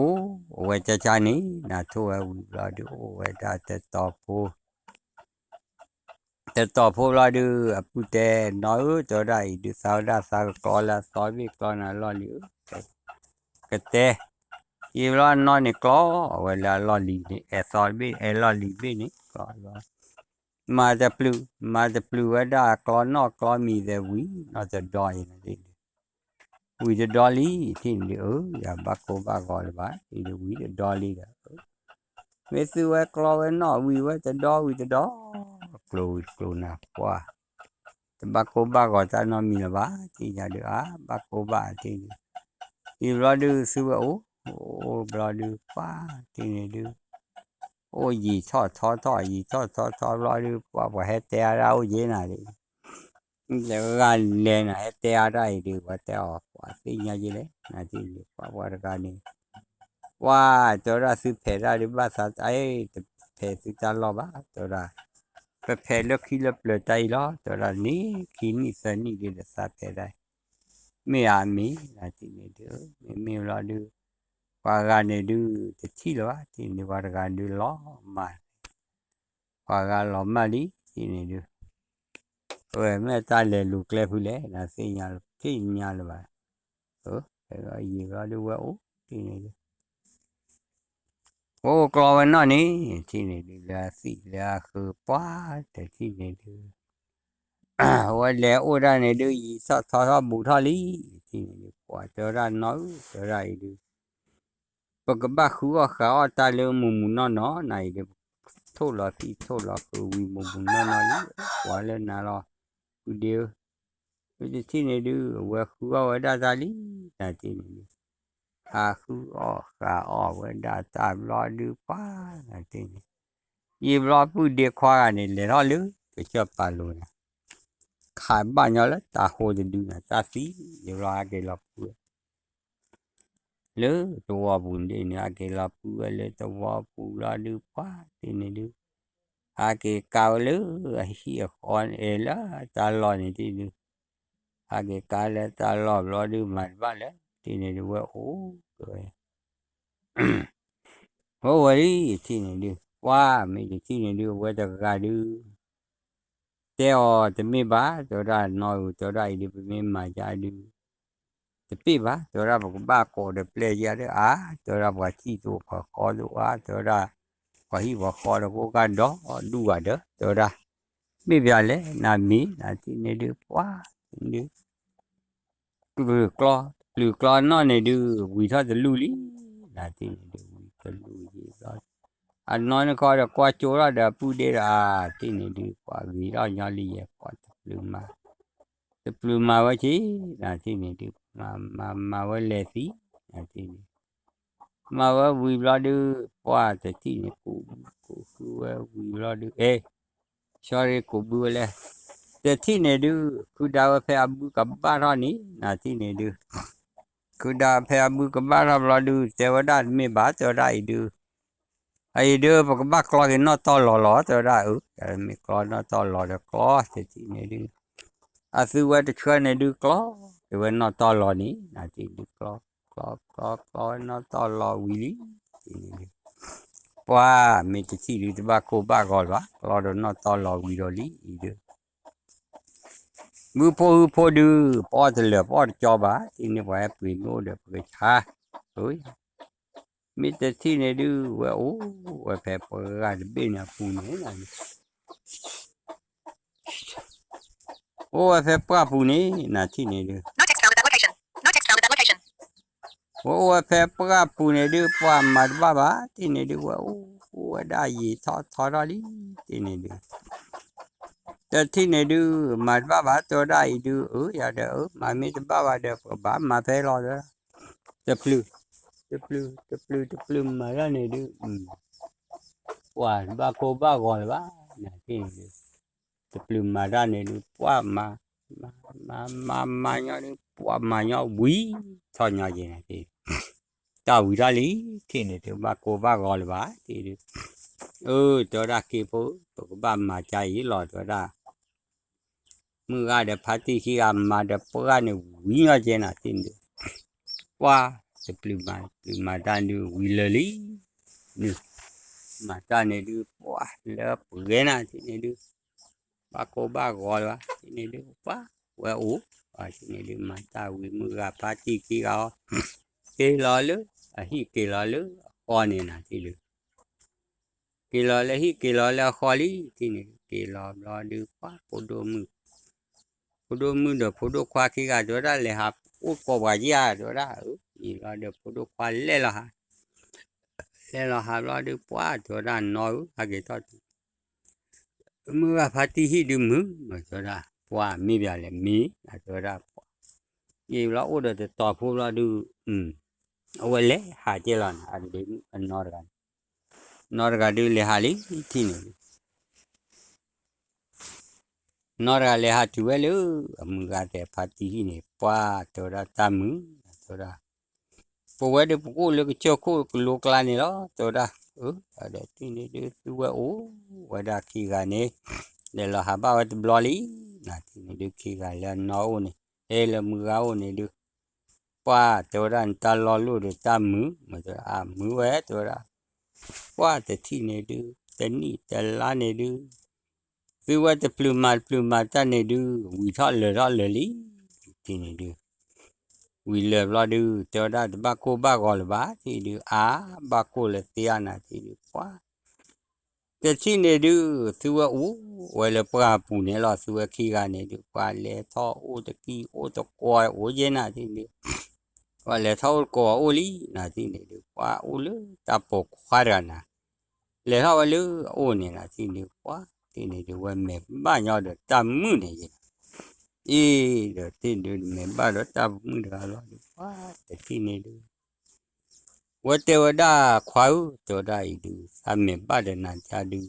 အဝဲကၠါကၠါန့ၣ် နၤထိၣ်ဝဲဝံၤဘျီဒုး အိၣ်ဝဲဒၣ်တတီၤဖိ တတီၤဖိဘျီဒုး အပုၢ်တဲ နီၢ်ဧၢ တဲဝဲဒၣ်အံၤဒုး သးဝဲဒၣ်သးကကျီလၢအသီတဘ့ၣ် ကျီနၤလီၢ်လံၤဧၢ ကတဲ ယံာ်ဘျီနီၢ်န့ၣ်ကျီ အဝဲလၢအလီၢ်လံၤန့ၣ် အဲၣ်သီတဘ့ၣ် အဲၣ်လီၢ်လံၤတဘ့ၣ်န့ၣ် ကျီလီၤ မၤတပျုာ် မၤတပျုာ်ဝဲဒၣ် ကျီနီၢ်ကျီမံၤသဲးဝံၤ နီၢ်တဒီအံၤန့ၣ် ဝံၤတဒီလံ ထံၣ်န့ၣ်ဒုး အၢ ယၤဘၣ်ကိၢ်ဘၣ်ဂီၤလၢၤဘၣ် ထံၣ်ဒုး ဝံၤတဒီလံဒီး မ့ၢ်သုဝဲကျီဝဲနီၢ်ဝံၤဝဲတဒီဝံၤတဒီ ကျိၤဝံၤကျိၤနၤပှၢ် တဘၣ်ကိၢ်ဘၣ်ဂီၤတၢ်နီတမံၤလၢၤဘၣ် ထံၣ်ညါဒုး အါ ဘၣ်ကိၢ်ဘၣ်ထံၣ်ဒုး ယံာ်ဘျီဒုး သုဝဲအိၣ် အိၣ်ဘျီဒုး ပှၤထံၣ်န့ၣ်ဒုး အိၣ်ယံာ်ထီၣ်ထီထီၣ် ယံာ်ထီၣ်ထီထီဘျီဒုး ပှၤပှၤဟဲတဲအါဒၣ်အိၣ်ယဲနၤဒုး တဂၤလဲၤနၤ ဟဲတဲအါဒၣ်အံၤဒုး ပှၤတဲအီၤ ပှၤသ့ၣ်ညါယဲလဲၣ် နၤထံၣ်န့ၣ် ပှၤပှၤတဂၤန့ၣ် ပှၤတဲဝဲဒၣ်သုဖဲးတၢ်ဒုး ဘၣ်သးတၢ်အံၤ တဖဲးသုတၢ်လီၢ်ဘၣ် တဲဝဲဒၣ် ပဖဲးလၢခံလၢပျၢၤတၢ်အံၤလီၤ တဲဝဲဒၣ်န့ၣ် ခံနံၣ်သၢနံၣ်ဒုး ဒီးသးဖဲးဒၣ် မ့ၢ်ဧါမ့ၢ် နၤထံၣ်န့ၣ်ဒုး မ့မ့ၢ်ဘျီဒုး ပှၤဂၤန့ၣ်ဒုး တထံၣ်လၢၤဘၣ် ထံၣ်န့ၣ်ဒုး ပှၤတဂၤဒုးလီၤမၢ် ပှၤဂၤလီၤမၢ်လံ ထံၣ်န့ၣ်ဒုး အဝဲမ့ၢ်တၢ်လဲၤလူၤကျဲဖုလဲၣ် နၤသ့ၣ်ညါလၢၤ ထံၣ်ညါလၢၤဘၣ် ယံာ်ဘျီဒုးဝဲအိၣ် ထံၣ်န့ၣ်ဒုး အိၣ်ကျီဝဲနီၢ်န့ၣ် ထံၣ်န့ၣ်ဒုး လၢအသံၣ်လၢအဃုပှၢ် တထံၣ်န့ၣ်ဒုး အဝဲလဲၤအိၣ်ဒၣ်န့ၣ်ဒုး ယံာ်ထီၣ်ထီထီၣ်ဘူးထီၣ်လံ ထံၣ်န့ၣ်ဒုး ပှၤတဲဝဲဒၣ်နီၢ်ဧၢ တဲဝဲဒၣ်အံၤဒုး ပကဘၣ်ဃုအီၣ်ဃးအီၣ်တၢ်လၢမုၢ်မုၢ်နီၢ်နီၢ်နၤအံၤဒုး ထိၣ်လီၤသံၣ်ထိၣ်လီၤဃုာ်ဝံၤမုၢ်မုၢ်နီၢ်နီၢ်လံ ပှၤလၢနၤလီၤ ဖုဒ့ဧၢ မ့ၢ်တထံၣ်န့ၣ်ဒုး အဝဲဃုအီၣ်ဝဲဒၣ်တၢ်လံ နၤထံၣ်န့ၣ်ဒုး ဟးဃုအီၣ်ဃးအီၣ်ဝဲဒၣ်တၢ်ဘျီဒုးပှၤ နၤထံၣ်န့ၣ် ယံာ်ဘျီဖုဒ့ခွါဂၤန့ၣ် လဲၤထီၣ်လၢကစၢၢ်ပၤလိၤနၤ ခးဘၣ်ညီလၢတၤဟိတဒုနၤ တၢ်သံလၢဘျီဟဲက့ၤလီၤဖုဝဲ လၢသဝီပူၤန့ၣ် ဟဲက့ၤလီၤဖုဝဲလၢသဝီပူၤဘျီဒုးပှၤ ထံၣ်န့ၣ်ဒုး ဟဲက့ၤကးဝဲလၢအဟံၣ်အဃီန့ၣ် လၢတၢ်လီၢ်န့ၣ်ထံၣ်ဒုး ဟဲက့ၤကးလၢတၢ်လီၢ်ဘျီဒုး မၤတဘၣ်လၢ ထံၣ်န့ၣ်ဒုး ဝဲအိၣ်က့ၤဝဲ အိၣ်ဝဲလံ ထံၣ်န့ၣ်ဒုး ပှၤမ့ၢ်တထံၣ်န့ၣ်ဒုး အဝဲတဂၤဒုး တဲအီၤတမ့ၢ်ဘၣ် တဲဝဲဒၣ်နီၢ်ဧၢ တဲဝဲဒၣ်အံၤဒုး ပမ့ၢ်မၤယါဒုး တပ့ၢ်ဘၣ် တဲဝဲဒၣ် ပကဘၣ်ကိးဒီးပျဲၢ်ယါဒုး အါ တဲဝဲဒၣ် ပှၤထံၣ်သိးပှၤဃီဒိၣ်အါ တဲဝဲဒၣ် ပှၤဟံၣ်ပှၤဃီဒီးကိးဂၤဒီးဒူၣ်ဂၤဒီး တဲဝဲဒၣ် မ့ၢ်ပၠးလဲၣ် နမ့ၢ် နထံၣ်န့ၣ်ဒုး ပှၤ ဒုး တပျုာ်ကျီ တပျုာ်ကျီနီၢ်န့ၣ်ဒုး ဝံၤထီၣ်တလူၢ်လံ နထံၣ်န့ၣ်ဒုး ဝံၤတလူၢ်ယံၤဘျီ အနီၢ်န့ၣ်ခီဒီးကွၢ်ကၠိထီၣ်ဒီးအပုၢ်ဒ့ဒီး အါ ထံၣ်န့ၣ်ဒုး ပှၤဂ့ၤထီၣ်ညီလံယဲ ပှၤတပျုာ်မၤ တပျုာ်မၤဝဲက့ၤ နထံၣ်န့ၣ်ဒုး မၤ မၤ မၤဝဲလဲၤသံ နထံၣ်န့ၣ် မၤဝဲဝံၤဘျီဒုး ပှၤတထံၣ်န့ၣ် ကိးဘုကိးဃုဝဲဝံၤဘျီဒုး အဲ sorry ကိးဘုဝဲလဲၣ် တထံၣ်န့ၣ်ဒုး ခုဒါဝဲဖဲအဘုကဘၣ်ထီၣ်န့ၣ် နထံၣ်န့ၣ်ဒုး ခုဒါဖဲအဘုကဘၣ်ထီၣ်ဘျီဒုး တဲဝဲဒၣ်တမ့ၢ်ဘၣ် တဲဝဲဒၣ်အံၤဒုး အအံၤဒုး ပကဘၣ်ကျီက့ၤနီၢ်တီၢ်လီၤလီၤ တဲဝဲဒၣ်အၢ မ့ၢ်ကျီနီၢ်တီၢ်လီၤဒီးကျီ တထံၣ်န့ၣ်ဒုး အသုဝဲတဆှၢန့ၣ်ဒုးကျီ က့ၤဝဲနီၢ်တီၢ်လီၤန့ၣ် နထံၣ်ဒုးကျီ ကျီ ကျီ ကျီဝဲနီၢ်တီၢ်လီၤဝံၤလံ ထံၣ်န့ၣ်ဒုး ပှၤမ့ၢ်တထံၣ်ဒုး တဘၣ်ကိၢ်ဘၣ်ဂီၤလၢၤဘၣ် ကျီဒီးနီၢ်တီၢ်လီၤဝံၤဒီးလံ အံၤဒုး မုၢ်ဖိဟုဖိဒုး ပအီၣ်တလၢာ် ပအီၣ်တကၠီဘၣ် ထံၣ်န့ၣ်ပှၤဟဲပှ့ၤမ့ၢ်အိၣ်ဒီးပကဆါ မ့ၢ်တထံၣ်န့ၣ်ဒုး ဝဲအိၣ်ဝဲဖဲပှၢ်တဘ့ၣ်န့ၣ်အပူၤန့ၣ် အိၣ်ဝဲဖဲပှၢ်ပူၤန့ၣ် နထံၣ်န့ၣ်ဒုး ဝဲအိၣ်ဝဲဖဲပှၢ်ပူၤန့ၣ်ဒုး ပှၤမၤတဘၣ်ဘၣ် ထံၣ်န့ၣ်ဒုး ဝဲအိၣ်ဝဲဒၣ်ယံာ်ထီၣ်ထီထီၣ်လံ ထံၣ်န့ၣ်ဒုး တထံၣ်န့ၣ်ဒုး မၤတဘၣ်ဘၣ် တဲဝဲဒၣ်အံၤဒုး အၢ ယၤဒီး အၢ မၤမ့ၢ်တဘၣ်ဘၣ်ဒီး ပကဘၣ်မၤဖဲလီၤ တဲဝဲဒၣ် တပျုာ် တပျုာ် တပျုာ် တပျုာ်မၤတၢ်န့ၣ်ဒုး ပှၤတဘၣ်ကိၢ်ဘၣ်ဂီၤလၢၤဘၣ် နထံၣ်န့ၣ်ဒုး တပျုာ်မၤတၢ်န့ၣ်ဒုး ပှၤမၤ မၤ မၤ မၤညီဒုး ပှၤမၤညီဝံၤ ထီၣ်ညီက့ၤနၤ တၢ်ဝံၤထီၣ်လံ ထံၣ်န့ၣ်ဒုး ဘၣ်ကိၢ်ဘၣ်ဂီၤလၢၤဘၣ် ထံၣ်ဒုး အၢ တဲဝဲဒၣ် က့ဖိ ပကဘၣ်မၤကါအံၤလီၤ တဲဝဲဒၣ် မုၢ်ဂၤဒီးဖါတံၢ်ခံဂၤမၤဒီးပှၢ်န့ၣ်ဝံၤညီကဲနၤ ထံၣ်န့ၣ်ဒုး ပှၤ တပျုာ်မၤ တပျုာ်မၤတၢ်ဒုးဝံၤလၢာ်လံ မၤတၢ်န့ၣ်ဒုး ပှၤလၢပှဲၤနၤ ထံၣ်န့ၣ်ဒုး ဘၣ်ကိၢ်ဘၣ်ဂီၤလၢၤဘၣ် ထံၣ်န့ၣ်ဒုး ပှၤဝဲအိၣ် ထံၣ်န့ၣ်ဒုး မၤတၢ်ဝံၤ မုၢ်ဂၤဖါတံၢ်ခံဂၤအီၤ က့ၤလီၤလၢ အဟံၣ်က့ၤလီၤလၢအဃီန့ၣ်နၤ ထံၣ်ဒုး က့ၤလီၤလၢဟံၣ်က့ၤလီၤလၢအဃီလံ ထံၣ်န့ၣ်ဒုး က့ၤလီၤဘျီဒုး ပှၤဖိဒိၣ်မုၣ် ဖိဒိၣ်မုၣ်ဒီးဖိဒိၣ်ခွါခံဂၤ တဲဝဲဒၣ် လဲၤဟးအိၣ်ကိးပှၤက့ဧါ တဲဝဲဒၣ် အၢ ယံာ်ဘျီဒီးဖိဒိၣ်ခွါလဲၤလီၤဟး လဲၤလီၤဟးဘျီဒုး ပှၤတဲဝဲဒၣ် နီၢ်ဧၢ ဟဲက့ၤထီၣ်တုၤ မုၢ်ဂၤဖါတံၢ်ဟံၣ်ဒုးမုာ် တဲဝဲဒၣ် ပှၤမ့ၢ်ပၠးလဲၣ် မ့ၢ် တဲဝဲဒၣ် ပှၤ ယံာ်ဘျီအိၣ်ဒီးတတီၤဖိဘျီဒုး အဝဲလဲၤဟးကဲလီၤနၤ အဒ့မုၣ်အနီၢ်တဂၤ နီၢ်တဂၤဒုးလဲၤဟးလံ ထံၣ်န့ၣ်ဒုး နီၢ်တဂၤလဲၤဟးတုၤဝဲလၢ အမုၢ်ဂၤသဲးဖါတံၢ်ဟံၣ်န့ၣ် ပှၤတဲဝဲဒၣ်တၢ်မုာ် တဲဝဲဒၣ် ပဝဲဒၣ်ပကအိၣ်လၢကစၢၢ်ခိၣ်ကလိကျါန့ၣ်လီၤ တဲဝဲဒၣ် အၢ ဒီးထံၣ်န့ၣ်ဒုး သုဝဲအိၣ်ဝဲဒၣ်ခံဂၤန့ၣ် လဲၤလီၤဟးဘၣ်ဝဲတဘျီလံ နၤထံၣ်န့ၣ်ဒုး ခံဂၤလၢအနီၢ်အိၣ်န့ၣ် ဟဲလၢမုၢ်ဂၤအိၣ်န့ၣ်ဒုး ပှၤတဲဝဲဒၣ် နတၢ်လီၤလိၣ်ဒီးတၢ်မုာ် မ့ၢ်တဲအမုာ်ဝဲ တဲဝဲဒၣ် ပှၤတထံၣ်န့ၣ်ဒုး တနံၣ်တလါန့ၣ်ဒုး သုဝဲတပျုာ်မၤတပျုာ်မၤတၢ်န့ၣ်ဒုး ဝံၤထီၣ်လၢာ်ထီၣ်လၢာ်လံ ထံၣ်န့ၣ်ဒုး ဝံၤလၢာ်ဘျီဒုး တဲဝဲဒၣ်တဘၣ်ကိၢ်ဘၣ်ဂီၤလၢၤဘၣ် ထံၣ်ဒုး အါ ဘၣ်ကိၢ်လၢသ့ဧါနၤ ထံၣ်ဒုး ပှၤ တထံၣ်န့ၣ်ဒုး သုဝဲအိၣ်ဝဲလၢပှၢ်ပူၤန့ၣ်လီၤ သုဝဲခံဂၤန့ၣ်ဒုး ပှၤလဲၤထီၣ်အိၣ်တကံၢ်အိၣ်တကိးအိၣ်ယဲနၤ ထံၣ်ဒုး ပှၤလဲၤထီၣ်အိၣ်တကိးအိၣ်လံ နၤ ထံၣ်န့ၣ်ဒုး ပှၤအိၣ်လၢတၢ်ပိာ်ခွါတဂၤနၤ လဲၤထီၣ်ဝဲလၢအအိၣ်န့ၣ်နၤ ထံၣ်ဒုး ပှၤ ထံၣ်န့ၣ်ဒုး ဝဲမဲာ်ဘၣ်ညီဒီးတၢ်မုၣ်န့ၣ်ယဲ အ့ ဒီးထံၣ်ဒုး မဲာ်ဘၣ်ဒီးတၢ်မုၣ်တဂၤလီၤဒုး ပှၤ တထံၣ်န့ၣ်ဒုး ဝဲတဲဝဲဒၣ် ခွါဧၢ တဲဝဲဒၣ်အံၤဒုး သးမဲာ်ဘၣ်ဒီးနၤတၢ်ဒုး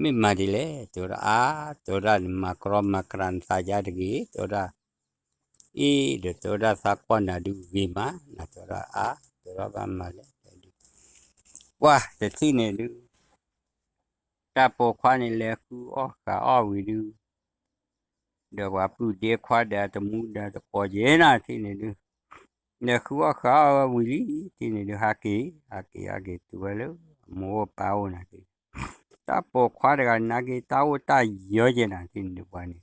မ့ၢ်မၤဒ်လဲၣ် တဲဝဲဒၣ် အါ တဲဝဲဒၣ် နမၤကြီမၤကြီနသးယါတဂ့ၤ တဲဝဲဒၣ် အ့ ဒီးတဲဝဲဒၣ် သးကွၢ်နၤဒုးဂ့ၤမး နၤ တဲဝဲဒၣ် အါ တဲဝဲဒၣ် ဘၣ်မၤလဲၣ် တဲဒုး ပှၤ တထံၣ်န့ၣ်ဒုး တၢ်ပိာ်ခွါန့ၣ် လဲၤဃုအီၣ်ဃုအီၣ်ဝံၤဒုး ဒီးပှၤပုၢ်ဒ့ခွါဒီးအတမူဒီးတကိးက့ၤနၤ ထံၣ်န့ၣ်ဒုး လဲၤဃုအီၣ်ဃုအီၣ်ဝဲဝံၤလံ ထံၣ်န့ၣ်ဒုး ဟးက့ၤ ဟးက့ၤ ဟးက့ၤတုၤဝဲလၢ အမိၢ်အိၣ်ပၢ်အိၣ်နၤ ထံၣ် တၢ်ပိာ်ခွါတဂၤ နာ်က့ၤတၢ်အိၣ်တၢ်ယၢက့ၤနၤ ထံၣ်န့ၣ်ဒုး ပှၤန့ၣ်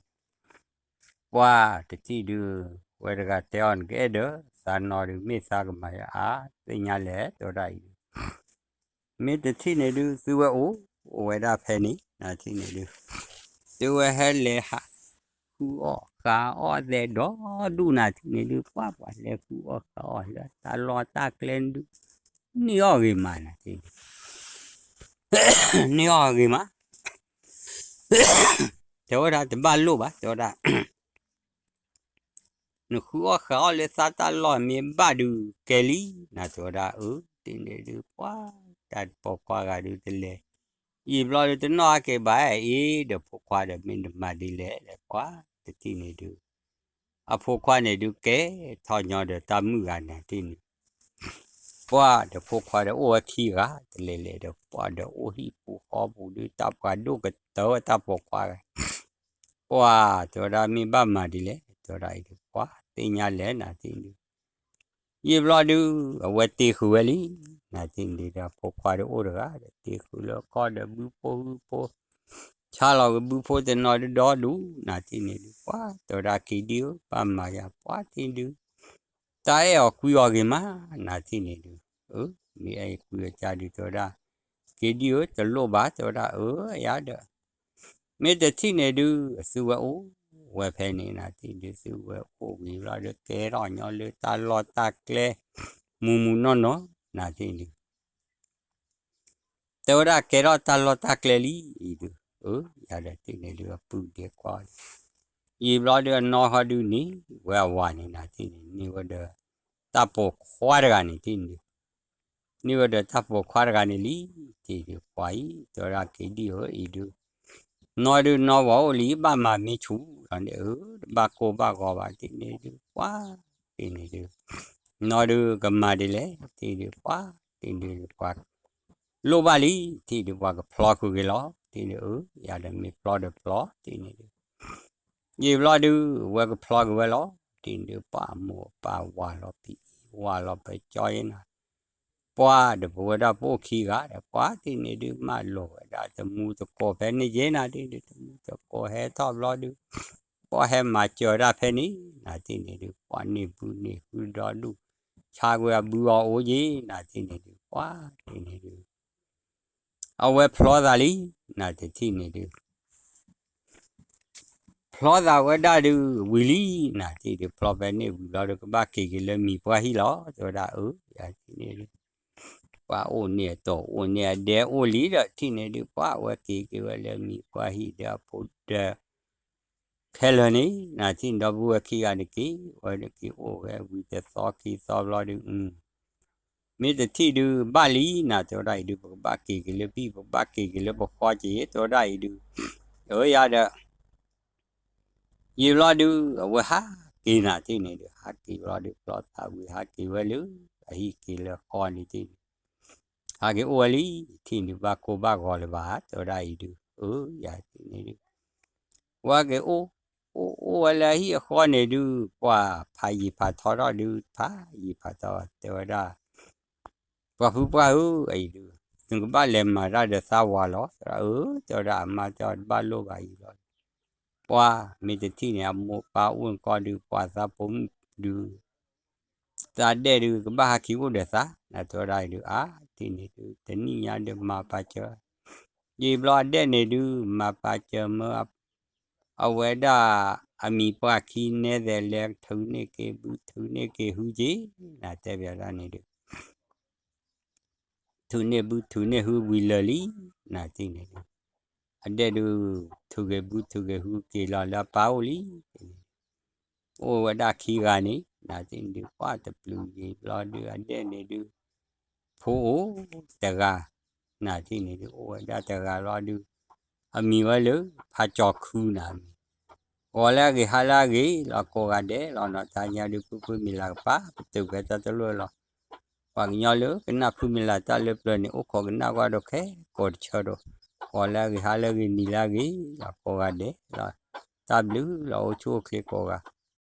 ပှၤ တထံၣ်ဒုး ဝဲတဂၤတဲအီၤ နကအဲၣ်ဒိးသးနီၢ်ဒုး မ့ၢ်သးကမၤယါအါ သ့ၣ်ညါလဲၣ် တဲဝဲဒၣ်အံၤဒုး မ့ၢ်တထံၣ်န့ၣ်ဒုး သုဝဲအိၣ် အိၣ်ဝဲဒၣ်ဖဲန့ၣ် နၤ ထံၣ်န့ၣ်ဒုး သုဝဲဟဲလဲၤဟး ဃုအီၣ်ဃုအီၣ်သဲးဒီဒူၣ် နၤထံၣ်န့ၣ်ဒုး ပှၤပှၤလဲၤဃုအီၣ်ဃုအီၣ်လၢတၢ်လီၢ်တၢ်ကျဲဒုး န့ၢ်အီၣ်ဂ့ၤမး နၤထံၣ်န့ၣ် န့ၢ်အီၣ်ဂ့ၤမး တဲဝဲဒၣ် တဘၣ်လိၣ်ဘၣ် တဲဝဲဒၣ် နဃုအီၣ်ဃုအီၣ်လၢသးတၢ်လီၢ်မ့ၢ်ဘၣ်ဒုးကဲလံ နၤ တဲဝဲဒၣ် အၢ ထံၣ်န့ၣ်ဒုး ပှၤ တၢ်ပိာ်ခွါဂၤဒုးတလဲၤ ယံာ်ဘျီဒုးတနီၣ်ဟဲက့ၤဘၣ် အ့ ဒီးဖိခွါဒီး မ့ၢ်နမၤဒ်လဲၣ် ပှၤ တထံၣ်န့ၣ်ဒုး အဖိခွါန့ၣ်ဒုး ကဲထီၣ်ညီဒီးတၢ်မုၣ်ဂၤ နၤ ထံၣ်န့ၣ် ပှၤဒီးဖိခွါဒီးအိၣ်ဝဲခံဂၤ တလဲၤလဲၤဒီး ပှၤဒီးအိၣ်ဟံၣ်ပူၤဃီပူၤဒုး တၢ်ပှၤဒိၣ်ကတၢၢ်ဝဲတၢ်ပိာ်ခွါဂၤ ပှၤ တဲဝဲဒၣ် မ့ၢ်ဘၣ်မၤဒ်လဲၣ် တဲဝဲဒၣ်အံၤဒုး ပှၤ သ့ၣ်ညါလဲၣ် နၤ ထံၣ်န့ၣ်ဒုး ယံာ်ဘျီဒုး အဝဲတ့ဃုာ်ဝဲလံ နၤ ထံၣ်န့ၣ်ဒုး ဒီးဖိခွါဒီးအိၣ်တဂၤဒီး တ့ဃုာ်လၢအခီၣ်ဒီးဘုဖိဟုဖိ ဆါလီၤက့ၤဘုဖိတနီၤဒုးဒီဒူၣ် နၤ ထံၣ်န့ၣ်ဒုး ပှၤ တဲဝဲဒၣ် က့ၤဒံဧၢ ဘၣ်မၤယၤ ပှၤ ထံၣ်ဒုး တၢ်အဲၣ်အီၤကွံအီၤဂ့ၤမး နၤ ထံၣ်န့ၣ်ဒုး အၢ မ့ၢ်အဲၣ်ကွံအီၤကါဒုး တဲဝဲဒၣ် က့ၤဒံဧၢ တလိၣ်ဘၣ် တဲဝဲဒၣ် အၢ ယၤဒီး မ့ၢ်တထံၣ်န့ၣ်ဒုး အသုဝဲအိၣ်ဝဲဖဲန့ၣ် နၤ ထံၣ်ဒုး သုဝဲအိၣ်ဝံၤဘျီဒီး ကဲထီၣ်ညီလၢတၢ်လီၢ်တၢ်ကျဲ မုၢ်မုၢ်နီၢ်နီၢ် နၤ ထံၣ်ဒုး တဲဝဲဒၣ် ကဲထီၣ်တၢ်လီၢ်တၢ်ကျဲလံ အံၤဒုး အၢ ယၤဒီး ထံၣ်န့ၣ်ဒုး အပုၢ်ဒ့ခွါ ယံာ်ဘျီဒုး အနီၢ်ဟီဒုးန့ၣ် ဝဲအဝၤန့ၣ် နၤ ထံၣ်န့ၣ် န့ၢ်ဝဲဒီး တၢ်ပိာ်ခွါတဂၤန့ၣ် ထံၣ်န့ၣ်ဒုး န့ၢ်ဝဲဒီးတၢ်ပိာ်ခွါတဂၤန့ၣ်လံ ထံၣ်ဒုး ပှၤအံၤ တဲဝဲဒၣ် က့ၤဒံဧၢ အံၤဒုး နီၢ်ဒုး နီၢ်ဝၤအိၣ်လံ ဘၣ်မၤမ့ၢ်ဆူၣ်လီၤန့ၣ် အၢ တဘၣ်ကိၢ်ဘၣ်ဂီၤဘၣ် ထံၣ်န့ၣ်ဒုး ပှၤ ထံၣ်န့ၣ်ဒုး နီၢ်ဒုး ကမၤဒ်လဲၣ် ထံၣ်ဒုး ပှၤ ထံၣ်ဒုး ပှၤ လိၣ်ဘၣ်လံ ထံၣ်ဒုး ပှၤကဖျီဃုာ်က့ၤလီၤ ထံၣ်ဒုး အၢ ယၤဒီးမ့ၢ်ဖျီဒီးဖျီ ထံၣ်န့ၣ်ဒုး ယံာ်ဘျီဒုး အဝဲကဖျီက့ၤဝဲလီၤ ထံၣ်ဒုး ပှၤမိၢ်ပၢ်ဝၤလီၤ ပအံၤဝၤလီၤ ပကၠီယဲနၤ ပှၤဒီးပဝဲဒၣ်ပအိၣ်ခံဂၤဒီး ပှၤ ထံၣ်န့ၣ်ဒုး မၢလိာ်ဝဲဒၣ်တမူတကိးဖဲန့ၣ်ယဲနၤ ထံၣ်ဒုး တမူတကိးဟဲထီၣ်ဘျီဒုး ပှၤဟဲမၤစၢၤဒၣ်ဖဲန့ၣ် နၤ ထံၣ်န့ၣ်ဒုး ပှၤန့ၢ်ဘုန့ၢ်ဟုဒီဒူၣ် ဆါကွံာ်အဘုအီၤအိၣ်ယဲ နၤ ထံၣ်န့ၣ်ဒုး ပှၤ ထံၣ်န့ၣ်ဒုး အဝဲဖျီသးလံ နၤ တထံၣ်န့ၣ်ဒုး ဖျီသးဝဲဒၣ်ဒုး ဝံၤလံ နၤ ထံၣ်ဒုး ဖျီဖဲန့ၣ်ဝံၤဘျီဒီး ကဘၣ်က့ၤက့ၤလၢမံၤပှၢ်ဟံၣ်လီၤ တဲဝဲဒၣ် အၢ ယၤ ထံၣ်န့ၣ်ဒုး ပှၤအိၣ်န့ၢ်အတီၢ်အိၣ်န့ၢ်အဒဲအိၣ်လံဒီး ထံၣ်န့ၣ်ဒုး ပှၤ အဝဲက့ၤက့ၤဝဲလၢမံၤပှၢ်ဟံၣ်ဒီး အဖိဒီး ခဲလၢာ်န့ၣ် နၤ ထံၣ်န့ၣ် ဒီပုၢ်ဝဲၢ်ခံဂၤန့ၣ်က့ၤ ဝဲဒၣ်က့ၤအိၣ်ဝဲဝံၤတသီခံသီဘျီဒုး အ မ့ၢ်တထံၣ်ဒုး ဘၣ်လံ နၤ တဲဝဲဒၣ်အံၤဒုး ပကဘၣ်က့ၤက့ၤလၢဘံၣ် ပကဘၣ်က့ၤက့ၤလၢပဃီက့ၤ တဲဝဲဒၣ်အံၤဒုး အၢ ယၤဒီး ယံာ်ဘျီဒုး အဝဲဟးက့ၤ နၤ ထံၣ်န့ၣ်ဒုး ဟးက့ၤဘျီဒုး ဖျီသးဝံၤ ဟးက့ၤဝဲလၢ အဟံၣ်က့ၤလၢဃီန့ၣ် ထံၣ်န့ၣ် ဟးက့ၤအိၣ်ဝဲလံ ထံၣ်န့ၣ်ဒုး ဘၣ်ကိၢ်ဘၣ်ဂီၤလၢၤဘၣ် တဲဝဲဒၣ်အံၤဒုး အၢ ယၤ ထံၣ်န့ၣ်ဒုး ဝဲက့ၤအိၣ် အိၣ်အိၣ်ဝဲလၢအဟံၣ်အဃီန့ၣ်ဒုး ပှၤဖးယံာ်ဖးထီထီၣ်ဒုး ဖးယံာ်ဖးထီ တဲဝဲဒၣ် ပှၤဖုပှၢ်ဧၢ အံၤဒုး နကဘၣ်လဲၤမၤတၢ်ဒီးသးဝၤလီၤ တဲဝဲဒၣ် အၢ တဲဝဲဒၣ် အမါတဲအီၤတဘၣ်လိၣ်ဘၣ်အံၤလီၤ ပှၤမ့ၢ်တထံၣ်န့ၣ် အမိၢ်ပၢ်အိၣ်နကီၢ်ဒုး ပှၤသးဖိမုၣ်ဒုး သးဒဲၣ်ဒုး ကဘၣ်ဟးက့ၤအိၣ်ဒီးသး နတဲဝဲဒၣ်အံၤဒုး အါ တထံၣ်န့ၣ်ဒုး တနံၣ်ညါဒုး မၤပာ်စၢၤ ယံာ်ဘျီအဒဲၣ်န့ၣ်ဒုး မၤပာ်စၢၤမၢ အဝဲဒၣ် အမံၤပှၢ်ခံနဲသဲးလဲၤထုးန့ၢ်က့ၤဘု ထုးန့ၢ်က့ၤဟုက့ၤ နတဲဘၣ်ဒၣ်န့ၣ်ဒုး ထုးန့ၢ်ဘုထုးန့ၢ်ဟုဝံၤလၢာ်လံ နထံၣ်န့ၣ်ဒုး အဒဲၣ်ဒုး ထုးက့ၤဘုထုးက့ၤဟုက့ၤလီၤလၢအပၢ်အိၣ်လံ အိၣ်ဝဲဒၣ်ခံဂၤန့ၣ် နထံၣ်န့ၣ်ဒုး ပှၢ်တပျုၤယံာ်ဘျီဒုး အဒဲၣ်န့ၣ်ဒုး ဖိအိၣ်တဂၤ နထံၣ်န့ၣ်ဒုး အိၣ်ဝဲဒၣ်တဂၤလီၤဒုး အမံၤဝဲလၢ ဖးကၠီၤခုနၤမံၤ ဂီၤလၢအဂ့ၤဟါလၢအဂ့ၤလီၤ ကိးဂၤဒဲးလီၤနီၤ တၢ်ညါဒုး ဖုဖုမံၤလၢ်ကပၤ ပတုာ်ဖဲတၢ်တလိၣ်လီၤ ပှၤကညီလၢကနၣ်ဖုမံၤလၢ်တၢ်လၢပျၢၤန့ၣ် အိၣ်ခိးကနၣ်ကွၢ်ဒီးခဲကိးတဆၢဒီး ဂီၤလၢအဂ့ၤဟါလၢအဂ့ၤနံၤလၢအဂ့ၤလီၤ ကိးဂၤဒဲးလီၤ တၢ်ဘျုးလီၤ အိၣ်ဆူၣ်အိၣ်ချ့ကိးဂၤ